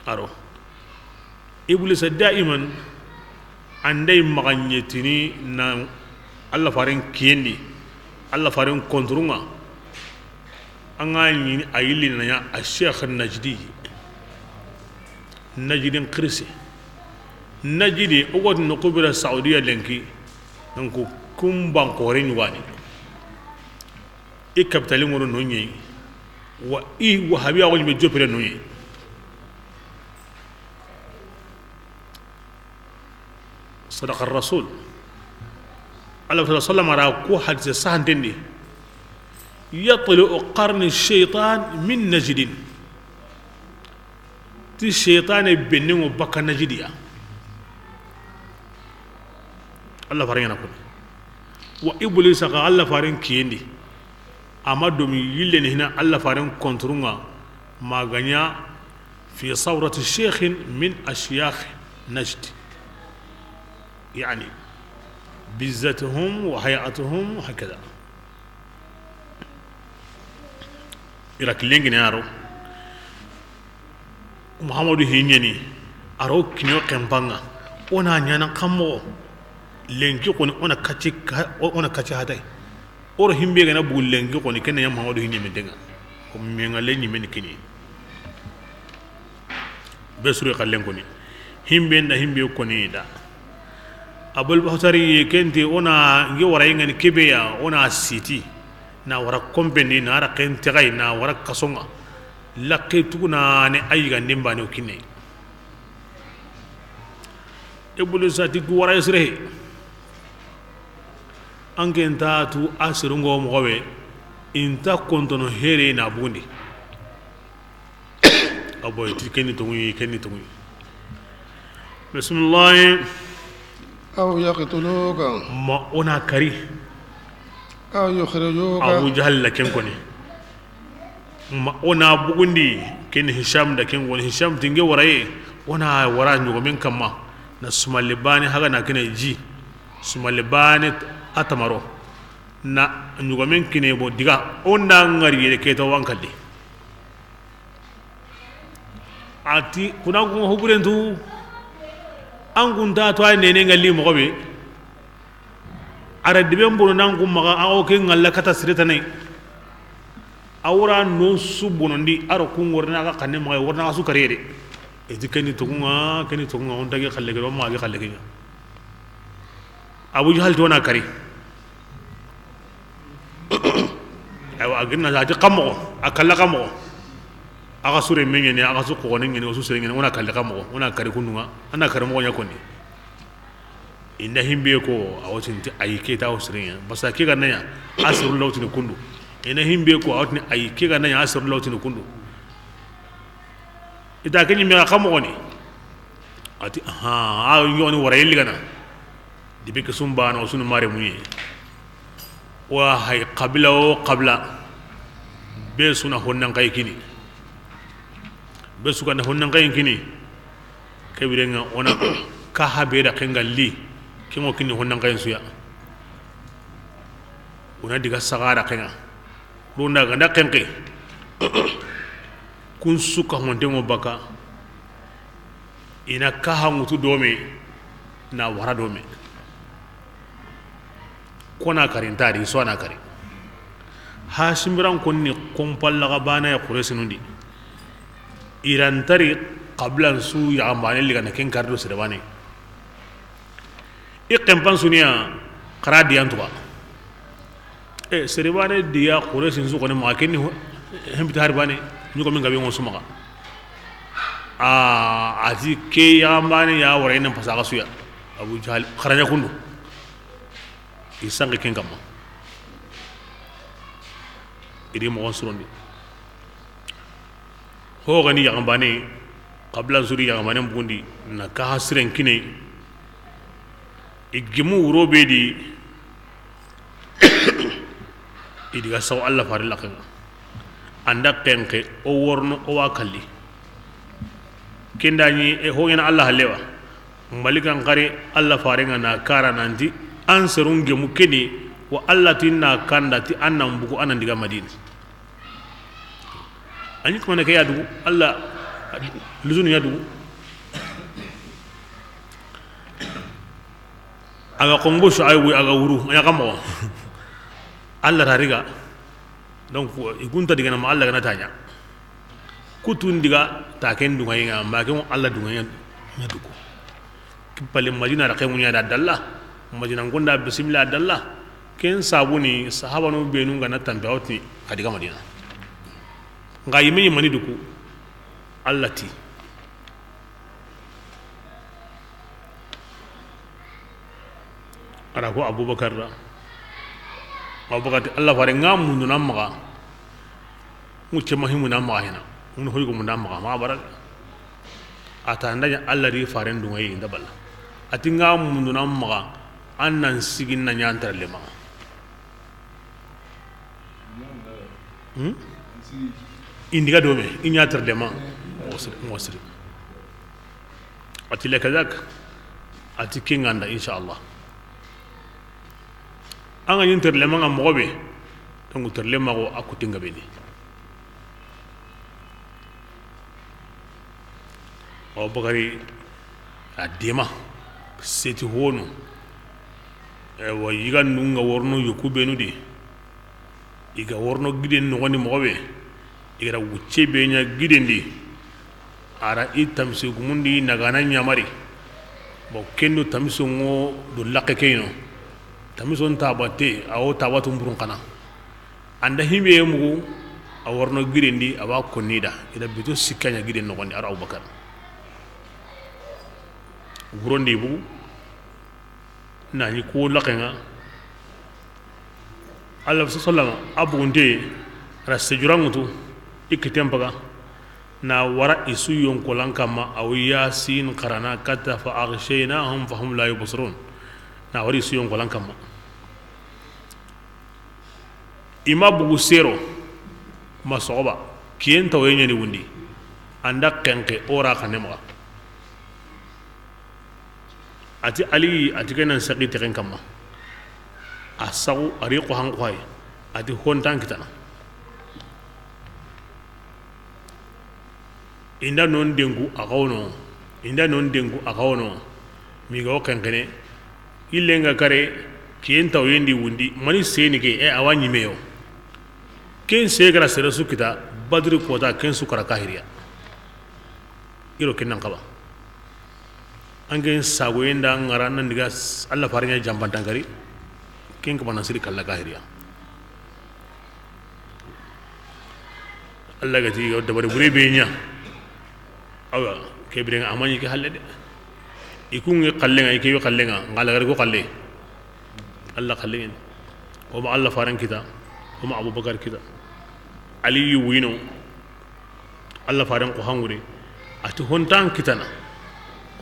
Aro. Iblisa daiman, andai maxa ɲetini na Alla faren kiyen di, Alla faren konturun ŋa. An ga ɲi a yilli na ɲa a Cheikh Najdi, Najidin xirise. Najidi, o ga ti noqu bira Saudiya lenki, donc kun ban xoore ɲugani. I kapitali ŋono no ɲeyi, wa i wahabiya xo ɲi be jopire no ɲeyi. Sadaqa rasul. Alla sallallahu alayhi wasallam ra ko hadise sahanten di, yatlu'u qarni shaytan min Najdin. Ti shaytane benningo bakka Najidi ya. Alla faren ɲa na koni. Wa Iblisa xa Alla faren kiyen di. Ama domi yille ni hina Alla faren konturun ŋa, ma ga ɲa fi surati shaykhin min ashyakh Najd. Yani bizzatuhum wa hay'atuhum hakada. I ra killen kini a ro. Muhammadu hi ɲeni, a ro kiɲo xenpan ŋa. O na ɲaana xa moxo, lenki xoni o na kacci ka-, o na kacci hatay. O ro himbe ga na bugu lenki xoni, ken na ɲa Muhammadu hi ɲeminten ŋa. Ko me ŋa le ɲimeni kini. Be suri xallen koni. Himbe nda himbe koni da. Abul Bahtari ken ti o na nge wara yi ŋa ni ke be ya, o na siti. Na wara kompen di, na ra ken texay, na wara kason ŋa. Lakke tuguna ne a yiganden bane o kinne. Iblisa ti ku wara sire. An ke nta tu a sirungo moxo be, i nta kontono here na bugundi. A boy ti ken ni tonŋu yi, ken ni tonŋu yi. Bismillahi. Aw yaqtuluka. Ma o na kari. Aw yukhrijuka. Abu Jahal la ken koni. Ma o na bugundi, ken Hisham da ken koni. Hisham ti nge wara ye, o na wara ɲogomen kamma. Na sumalle bane haga na kene ji. Sumalle bane a tamaro. Na ɲogomen kine bo diga, o nda ŋari yere ke ta wa n kalli. A ti, kuna kun ŋa huburentu, an kun ta to ay nene ŋalli moxo be. A ra diben bono nan kun maxa, a o ke ŋalla kata sire tanay. A wara non su bonondi, a ro kun worna ga xanne maxa, worna ga su kare de. E ti ken ni tonŋu ŋa, ken ni tonŋu ŋa, o nta ge xalle ke, o maxa ge xalle ke ɲa. Abu Jahal ti o na kari. Aywa, a giri na a ti xa moxo, a kalla xa moxo. A ga sure me ɲeni, a ga su xoxone ɲeni, o su sire ɲeni, o na kalli xa moxo, o na kari kundu ŋa, a na kari moxo ɲa koni. I nda himbe ko, a wa ti nti ayi ke ta o sire ɲa. Basa ke ga na ɲa, a sirun lawtini kundu. I nda himbe ko, a wa ti ni ayi ke ga na ɲa, a sirun lawtini kundu. I ta ke ɲi me xa moxo ni. A ti, aha, a ɲoni wara yelli gana. Dibe ke sun bana, o sunu mare muɲe. Wa hay qabila o qabila. Be suna honnan kay kini. Be su ganda honnan kay kini. Ke biren ŋa o na ka habe da ken ŋa li. Ke ŋo kini honnan kay su ya. O na diga saga da ken ŋa. Ronda ganda ken ke. Kun su ka honte ŋo baka. I na kaha ŋutu dome, na wara dome. Ko na kari nta di, so na kari. Ha simbiran konni kompalla ga bana ya Quraysinun di. I ra nta ri qabilan su yaxanbane ligana ken kari do sere bane. I xenpan suniya xara diyan tuga. E, sere bane diya Quraysin su xoni maxa, kenni ho-, hempita hari bane, ɲogomen gabe ŋo su maxa. A, a ti ke yaxanbane ya wara i nan pasa xa suya. Abu Jahal, xaraɲa kundu. I sanki ken kamma. I di moxon surondi. Ho gani yaxanbane, xabilan suri yaxanbanen bugundi, na kaha siren kine, i gemu wuro be di, i diga saw Alla fare laxen ŋa. Anda xenxe, o worno, o wa kalli. Kenda ɲi, e, ho ɲana Alla hallewa. Malikan xari Alla faren ŋa na kara nanti, an serun gemu keni, wa Alla tin na kanda ti an nan bugu, an nan diga Madina. A ɲi kumana ke ya dugu, Alla luzunu ya dugu. A ga xonbo Suaybu, a ga wuru, a ɲa xa moxo. Alla ta riga. Donc i kunta digana ma Alla ga na ta ɲa. Kutun diga ta ken dunŋa yi ŋa, ma ken Alla dunŋa ɲa duku. Ki pale Madina ra xemu ɲa da dalla. Madina n gonda bisimilla dalla. Ken sabuni sahabanu benu ga na tampi a wotini a diga Madina. Nga yime ɲi mani duku. Alla ti. A ra ko Abubakar da. Abubakar ti, Alla fare, nga mundu na maxa. Ŋu cema himu na maxa hina. Ŋu hoygo mu na maxa, maxa bara. A ta nda ɲa Alla ri faren dunŋa yi nda balla. A ti nga mundu na maxa, an nan sigi na ɲa an terle maxa. Hmm? Indiga dome, i ɲa terle ma. Mosri, mosri. A ti lakadak. A ti kinganda, inshallah. An ga ɲi terle ma nga moxo be. Tangu terle ma go a kutinga beni. Abubakari a dema seti hono. Ewa, yigandun ga worno yoku benu di. I ga worno giden noxondi moxo be. I ga ra wucce be ɲa giden di. A ra i tamsi gumundi nagana ɲamari. Bon, kendo tamsi ŋo do laxe keyino. Tamsi on tabate, a wo tabatu mburun xana. Anda himbe mugu, a worno girendi, a wa konni da. I da bito sikka ɲa giden noxondi, a ra Abubakar. Gurondi bugu, na ɲi ko laxenga. Allah sallama, a bugunte, ra sejuranŋutu, i kiten paga, na wara i su yonkolan kamma, a wo Yasin xarana katta, fa aghshaynahum fahum la yubsirun. Na wara i su yonkolan kamma. I ma bugu sero ma soxoba, kiyen tawoye ɲani wundi, anda xenxe o ra xane maxa. A ti Ali, a ti ke nan sexi texen kamma. A saxu, a ri xo han xoyi, a ti hontan kitana. Inda non dengu a xawono, inda non dengu a xawono, mi ga wo xenxene, illenga kare, kiyen taw yendi wundi, mani seni ke, e, a wa ɲimeyo. Ken segara sere su kita, Badri kota, ken su kara kahiriya. Iro ken nan xaba. Angen sagoyenda ngara nan diga Allah farinya jambantankari, ken ko banan siri kalla kahiriya. Allah gati yo dabari bure be ɲa. Awa, ke birenga a ma ɲi ke halle de. I kunge xallenga, i ke yo xallenga, ngala gari ko xalle. Allah xallengen. O ma Allah faran kita, o ma Abubakar kita. Ali wino. Allah faren ko hangure. A ti hontan kitana.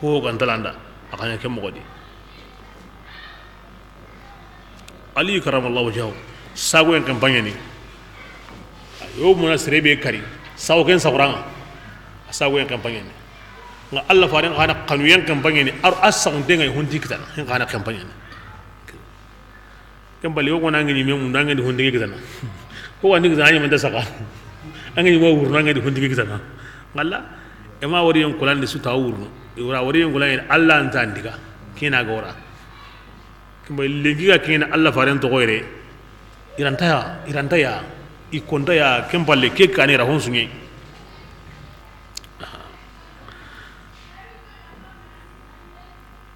Ko gantalanda, a xaɲa ke moxodi. Ali karamallahu wajhahu, sagoyen kampaɲeni. Yo muna sere be kari, sago ken sagoranŋa. A sagoyen kampaɲeni. Nga Allah faren xana xanuyen kampaɲeni, ar a sagunte ngay honti kitana, hen xana kampaɲeni. Ken bali, o gona ngeni me munda ngeni honti kitana. Ko wandi kitana, a ɲi menta saga. Angeni mo wurna ngeni honti kitana. Ngalla, e ma wari yon kolandi su ta wurno. I wara wari yon kolandi Allah anta ndiga. Kina gora. Kimba lenki ga kina Allah faren to goyre. Iranta ya, iranta ya. I konta ya, ken palle ke kane ra hon sunye.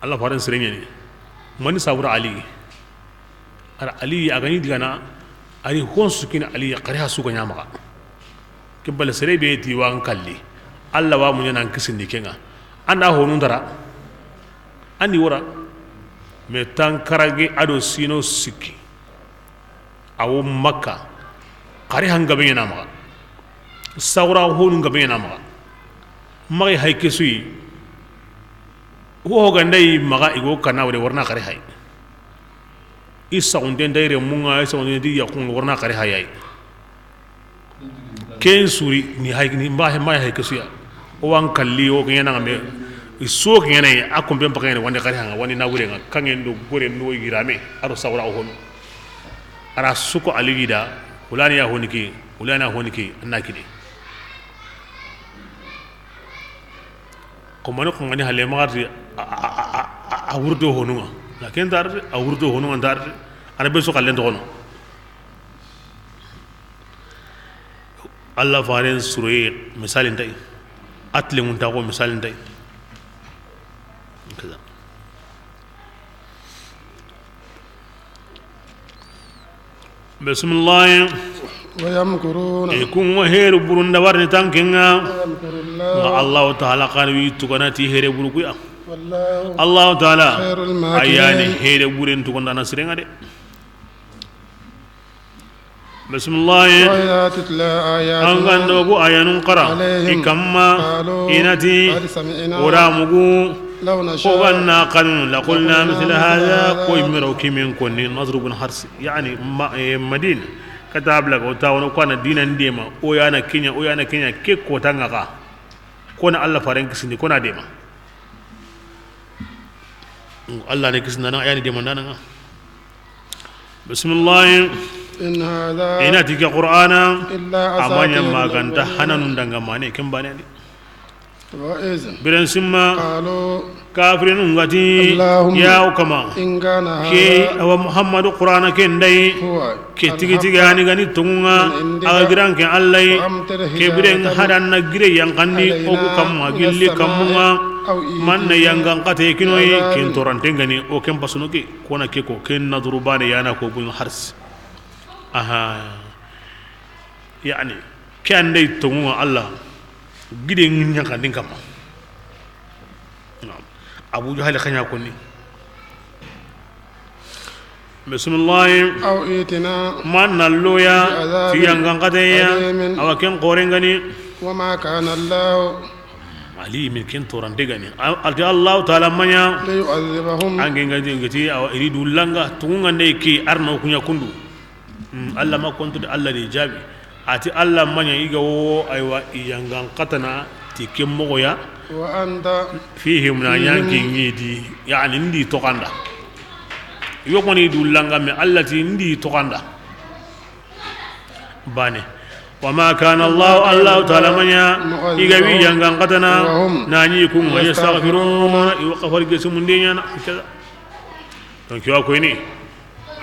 Allah faren sireɲeni. Mani sabura Ali. Ara Ali a gani digana. Ari hon sukina Ali xari ha suga ɲamaxa. Kibbal sere be ti wa n kalli. Allah wa muɲa nan kisindi kenga. Anda honun dara. Andi wora. Me tan karage ado sino sikki. Awo Makka. Xari han gabe ɲana maxa. Sawra honu gabe ɲana maxa. Maxi hay kesuyi. Ho ganda yi maxa i go kana wure warna xari hay. I saxunten dayre munga, i saxunten di yaxun warna xari hay ay. Ken suri ni hay ni mba ma hay kesuya. O wan kalli o ken ɲana me. I so ken ɲana a kombe mpaka ɲana wandi xari hanga wandi na wure nga kangen do gore no yirame aro sawra o hono. Ara suko Ali gida, hulani ya honi ke, hulani ya honi ke, anna kide. Ko mani ko ngani hale magarti a, a, a, a, a wurdo honunga. Na ken tar de, a wurto hono an tar de. Arabe so kallen to hono. Allah faren suroye misali nta yi. Atlengun ta ko misali nta yi. Kaza. Bismillahi. ويمكرون. E kun wa here burun da warni tankenga. ويمكر الله. Nga Allahu Ta'ala kan wi tugana ti here buru kuya. والله. Allahu Ta'ala. خير الماكرين. Ayani here buren tuganda na sirenga de. Bismillahi. وإذا تتلى آياتنا. An gando ku ayanun qara. عليهم. I kamma. قالوا. Inati. قد سمعنا. Ora mugu. لو نشاء. Ko ganna kanu, لقلنا مثل هذا. Ko imiro kimin konni Nadr ibn Hars. Yani ma, e, Madina. Kata abla ko ta wono ko na dina ndema. O yana kinya, o yana kinya. Ke ko tanga ka. Ko na Allah faren kisindi, ko na dema. Allah ne kisindana, yani demandana nga. Bismillahi. إن هذا. Inati ke Qur'ana. إلا أساطير. Amanya maganta الأولين. Hananun danga mane ken bane ni. وإذ. Biren simma. قالوا. Kafirinun ngati. اللهم. Ya o kama. إن كان هذا. Ke awa Muhammadu Qur'ana ke ndai. هو. Ke tigi tigi الحق. Ani gani tongunga. من عندك. Aga giran ke Allah. فأمطر. Ke biren. حجارة. Hadan na gire yankandi. علينا. O ku kamma. من gilli السماء. Kammunga. أو ائتنا. Manna yangan kate kinoyi. بعذاب. Ken torante ngani. O ken pasuno ke. Kona ke ko ken nadru bane yana ko bun hars. Aha. Yani, ke andai tongunga Allah, gide ŋinya kandin kamma. Naam. Abu Jahal xanya konni. Bismillahi. أو ائتنا. Manna loya. بعذاب. Ti yangan kateya. أليم. Awa ken korengani. وما كان الله. Ali min ken torante gani. Alti Allah Ta'ala manya. ليعذبهم. Ange ngati ngati awa iridu langa tungunga ndai ki arno kunya kundu. Hmm, Allah ma kontu de, Allah de jabi. Ati Allah manya iga wo, aywa, i yangan katana ti ke mogoya. وأنت. Fihim na. فيهم. Yanki ngidi, yani ndi tokanda. Yo koni du langa me Allah ti ndi tokanda. Bane. وما كان الله, Allah Ta'ala manya, معذبهم. Iga wi yangan katana, وهم. Nani kun, يستغفرون. Yastaghfiruna, iwa kafar gesu mundinyana, kaza. Donc, iwa koyni.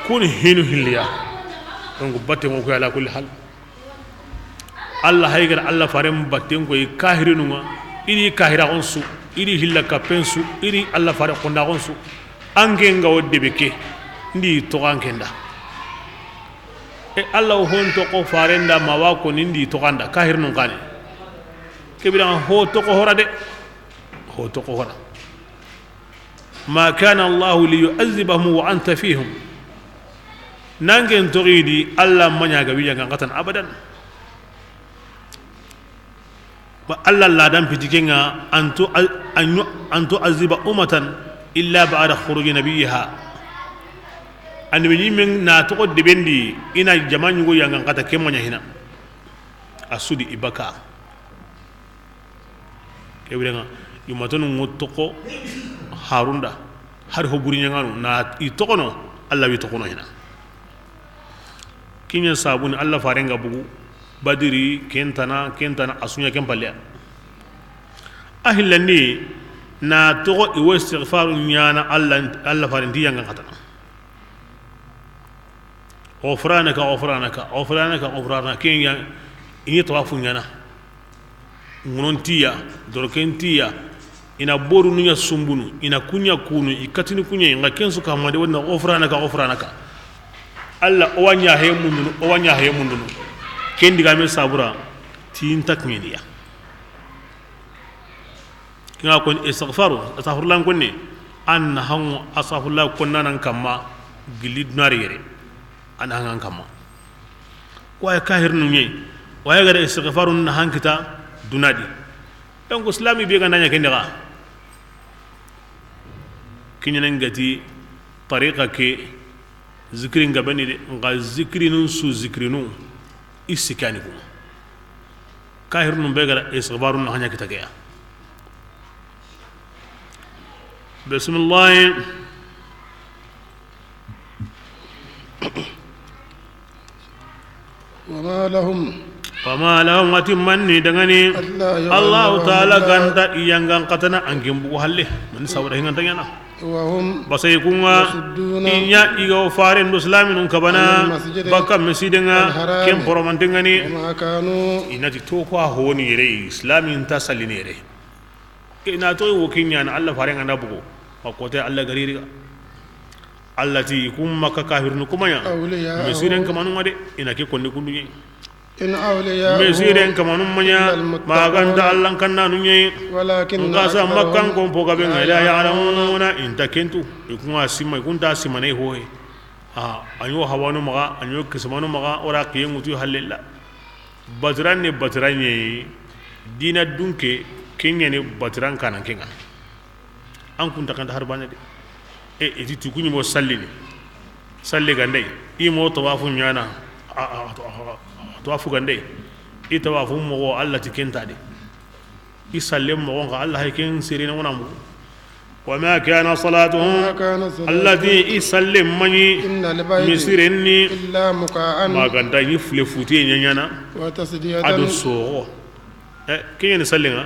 Kun hinu hilliya. Donc, batte ngo ko ala kulli hal. Allah haygara Allah faren batten ko i kahirinunga, iri kahira gonsu, iri hilla kapensu, iri Allah fare konda gonsu. Anke nga o debe ke, ndi toxo anke nda. E Allah hon toxo faren da ma wa ko ndi toxo anda, kahirinun kane. Kebira ho toxo hora de. Ho toxo hora. ما كان الله ليعذبهم وأنت فيهم. Nangen toxidi Allah maña ga wiya ga ngatan abadan. Ba Allah la dan pitikenga antu anyu antu aziba ummatan illa ba'da khuruji nabiyha. Annabi ñimmen na toxo debendi ina jama ñugo yanga ngata ke maña hina. Asudi ibaka. Kebirenga, yumatonu ŋo toxo Harun da, hari ho buri ñangano, na i toxono, Allah wi toxono hina. Kiña sabuni Allah farenga bugu, Badiri, kentana, kentana, asuña ken palleya. A hillandi, na toxo iwo istighfaru ñana Allah, Allah farenti yanga xatana. Ghufranaka, ghufranaka, ghufranaka, ghufranaka. Ken ya, i ni tawafu ñana. Ŋunon tiya, doroken tiya, ina boru nuña sumbunu, ina kuña kunu, i katini kuña, nga kensu kamade wonna ghufranaka, ghufranaka. Allah, o wa ña he mundunu, o wa ña he mundunu. Ken digame sabura, ti nta kiñeniya. Kinga koni istighfaru, astaghfirullah konni, an na hango astaghfirullah konna nan kamma, gilli dunari yere, an na hangan kamma. Ko ay kahir nu ñi, waye gada istighfaru na hankita dunadi. Donc islami be ganda ña kende ga. Kiñenen gati tariqa ke, Zikiri nga beni de, nga zikirinu su zikirinu, i sikani kuma. Kahirinu be gara istighfarun na hanya kita keya. Bismillah. وما لهم. وما لهم, ati manni dangani. ألا يعذبهم الله. Allahu Ta'ala ganta i yangan katana angen bugu halle. Mani sawra hinganta ñana. وهم Basa i ku ŋa, يصدون i ɲa i ga wo faren do silaminun kabana, عن المسجد bakka misiiden ŋa, الحرام ken poromanten ŋa ni. وما كانوا I na ti to ku a honi yere, silamin nta sallini yere. I na to wo ken ɲa na Alla faren ŋa na bugu. A kote Alla ga ri ri ga. Alla ti i ku Makka kafirinu ku ma ɲa أولياءه misiiden kamanun ŋa de, i na ke konni kundu ɲa. إن أولياؤه Misiiden kamanun ma ɲa, إلا المتقون ma ga nta Allan kannanu ɲa. ولكن Nka sa أكثرهم Makkan kon po gabe ŋa, لا لا يعلمون i nta ken tu. I ku ŋa sima, i ku nta simane ho he. A, a ɲo hawanu maxa, a ɲo kisimanu maxa, o ra kiye ŋutu halle la. Batiran ni batiran ɲa, dina dunke, ken ɲa ni batiran kanan ke ŋa. An ku nta kanta har bane de. E, i ti tu ku ɲi mo sallini. Salli gandai. I mo tawafu ɲana. A, a, a, a, tawafu gandai. I tawafu moxo Alla ti ken nta de. I salle moxo ŋa Alla hay ken sirene wona mo. وما كان صلاتهم وما كان صلاتهم Alla ti i salle ma ɲi عند البيت misiren ni إلا مكاء ma ga nta ɲi fule futiye ɲa ɲana. وتصدية A do soxo. E, ken ɲa ni sallen ŋa.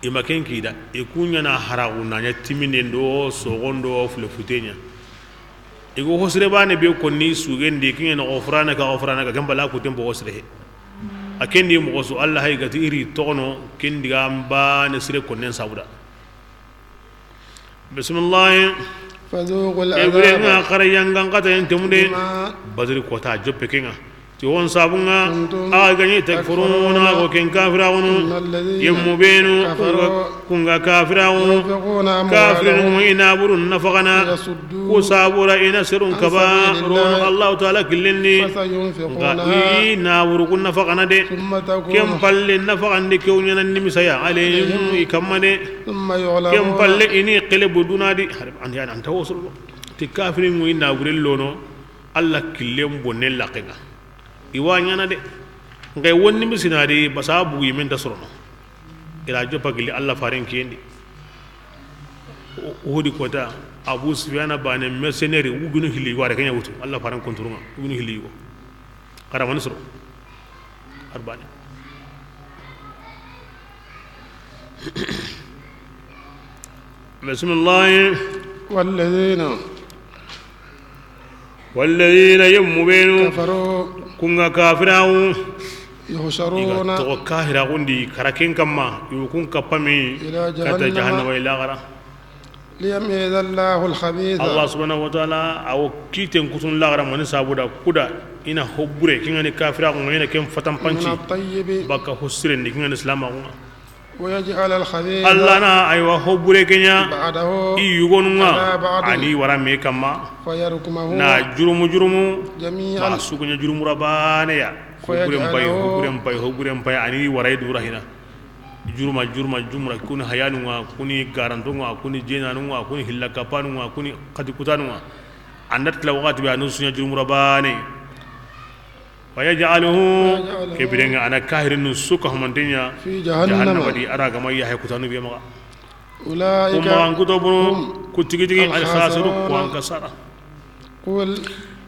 I ma ken kida, i ku ɲa na haraxu na ɲa timinden do soxon do fule fute ɲa. I go hosire bane be konni sugen di, ken ɲa na xofurana ka, xofurana ka, ken bala ku tempo hosire he. A ken di moxo su Alla hay ga ti i ri toxono, ken diga n bane sire konnen sabuda. Bisimilahi. فذوقوا العذاب E bire ŋa xara yangan kata yen temude. بما Badri kota joppe ke ŋa. Ti won sabu ŋa, كنتم a ga ɲi takfuruna, تكفرون ko ken kafiraxunu. إن الذين Yemmu benu, كفروا ku ŋa kafiraxu. ينفقون أموالهم Kafirinu i naburun nafaxana. ليصدوا Ku sabura i na serun عن kaba, سبيل الله rono Allahu Taala killen di. Nka فسينفقونها i naburu ku nafaxana de. ثم تكون Ken palle nafaxandi ke wo ɲa na nimisaya, عليهم عليهم i kamma de. ثم Ken يغلبون palle i ni xele bo duna di. Hari an ya nan tawo solo. Ti kafirin ŋu i naburen lono, Alla killen bonnen laxen ŋa. I wa ɲana de. Nxa i wonni misinadi, basa bugu i men ta sorono. I ra joppa gilli Alla faren kiyen di. U-, Uhudi kota, Abu Sufyana bane mercenaire, wugunu hilli ware ken ɲa wutu. Alla faren konturun ŋa, wugunu hilli yugo. Xara mani soro. Har bane. Bisimilahi. والذين Walladina yemmu benu كفروا ku ŋa kafiraxu. I ga يحشرون toxo kahiraxun di kara ken kamma, i wo kun kappa me إلى kata جهنم jahannama i laxara. ليميز الله الخبيث Alla subhanahu wa taala a wo kiten kutun laxara mani sabuda kuda i na hobure ken ŋa ni kafiraxu ŋa i na ken fatanpanci من الطيب baka hosiren di ken ŋa ni silamaxu ŋa. ويجعل الخبيث Alla na aywa hobure ke ɲa بعضه i yugonu ŋa على بعض a ni wara me kamma فيركمه na jurumu jurumu جميعا ba su ku ɲa jurumu ra bane ya. Hobure mpay, فيجعله hobure mpay, hobure mpay a ni wara i dura hina. Juruma, juruma, jumura, kuni hayanu ŋa, kuni garantu ŋa, kuni jenanu ŋa, kuni hilla kapanu ŋa, kuni xati kutanu ŋa. An da tila waxati be, a nu su ɲa jurumu ra bane. Wa yaj'aluhu, ke biren ŋa, a na kahirinu su ka humanten ɲa, في جهنم jahannama di, a ra ga ma yaxe kutanu be maxa. أولئك Ku maxan kuto bunu, هم ku tigi tigi, al khasiru, الخاسرون ku an kasara. قل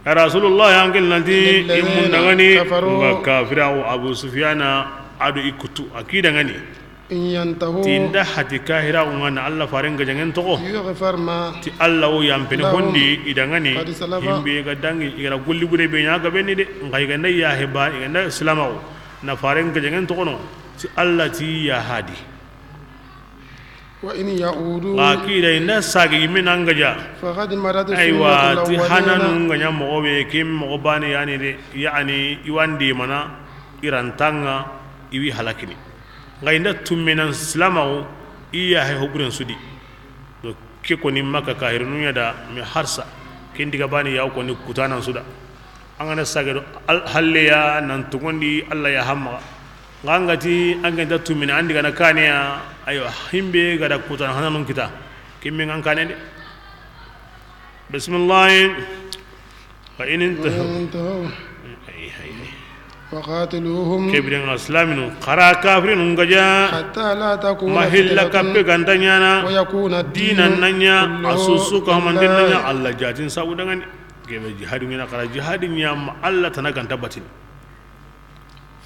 Ya Rasulullah, an ken nanti, للذين i mun dangani, كفروا nga kafira wo Abu Sufyana, a do i kutu, a ki dangani. إن ينتهوا Ti nda hati kahira wo ŋa na Alla faren gajangen toxo. يغفر ما Ti Alla wo yampene لهم hondi i dangani, قد سلف himbe ga dangi, i gara golli bure be ɲa ga beni de, nga i ga nda yaxe ba, i ga nda silama wo, na faren gajangen toxo no, ti Alla ti ya hadi. وإن يعودوا Nga kida i nda sage yimme na nga ja. فقد مضت سنة Aywa, ti الأولين hananu nga ɲa moxo be, ke moxo bane yani de, yani, i wa ndi mana, i ra nta ŋa, i wi halakini. Nga i nda tumme nan silamaxu, i yaxe hoburen su di. Donc, ke koni Makka kahirinu ɲa da, mais harsa, ken diga bane ya wo koni kutanan su da. An ga na sage do al-, halle ya nan togondi Alla ya xa maxa. Nga an ga ti an ga nta tumini, an di ga na kane ya, aywa, himbe ga da kutana hananun kita. Kimme nga an kane de. Bismillah. Fa in intahaw. فإن انتهوا Ay, ay, ay. فقاتلوهم Ke biren ŋa silaminu, xara kafirinu nga ja. حتى لا تكون Ma hilla فتنة kappe ga nta ɲana. ويكون الدين Dinan na ɲa, كله a su su ka hamandin na ɲa, لله. Alla jatin sabu dangani. Kebe jihadi ŋa na xara jihadi ɲa ma Alla tana ga nta batini.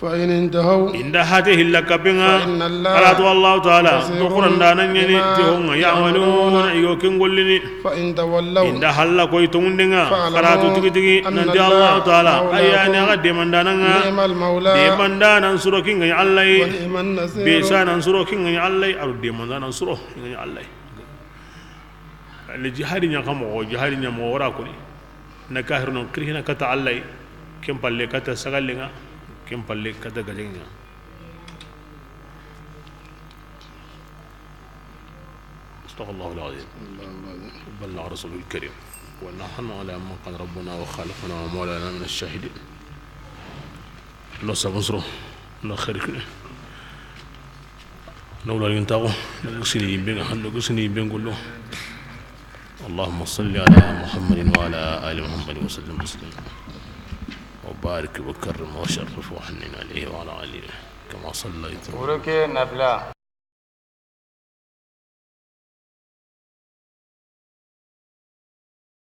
فإن انتهوا I nda hate hilla kapenŋa, فإن الله a ra tu Allahu Taala, بصير to Qur'an da nan ɲeni, بما ti honŋa, يعملون يعملون, i go ken gollini. فإن تولوا I nda halla koy tonŋundenŋa, فاعلموا a ra tu tigi tigi, أن nan ti الله Allahu Taala, مولاكم a ya ni a ga demandaananŋa, نعم المولى demandaana suro kinŋa ni Alla yi, ونعم النصير be sa nan suro kinŋa ni Alla yi, a ro demandaana suro kinŋa ni Alla yi. Alle jihadi ɲa xa moxo, jihadi ɲa moxo wara koni. Na kahiru non kirihina kata Alla yi, ken palle kata sagallenŋa, ken palle kata gajenŋa. صدق الله العظيم. بلغ رسوله الكريم. ونحن على ما قال ربنا وخالقنا ومولانا من الشاهدين. Lo sabun suro, lo xeeri kini. Lo wala yin tago, lo sini yimbe nga, lo sini yimbe ngolo. اللهم صل على محمد وعلى آل محمد وسلم تسليما. وبارك وكرم وشرف وحنن عليه وعلى آله كما صليت. Wuro ke nafila.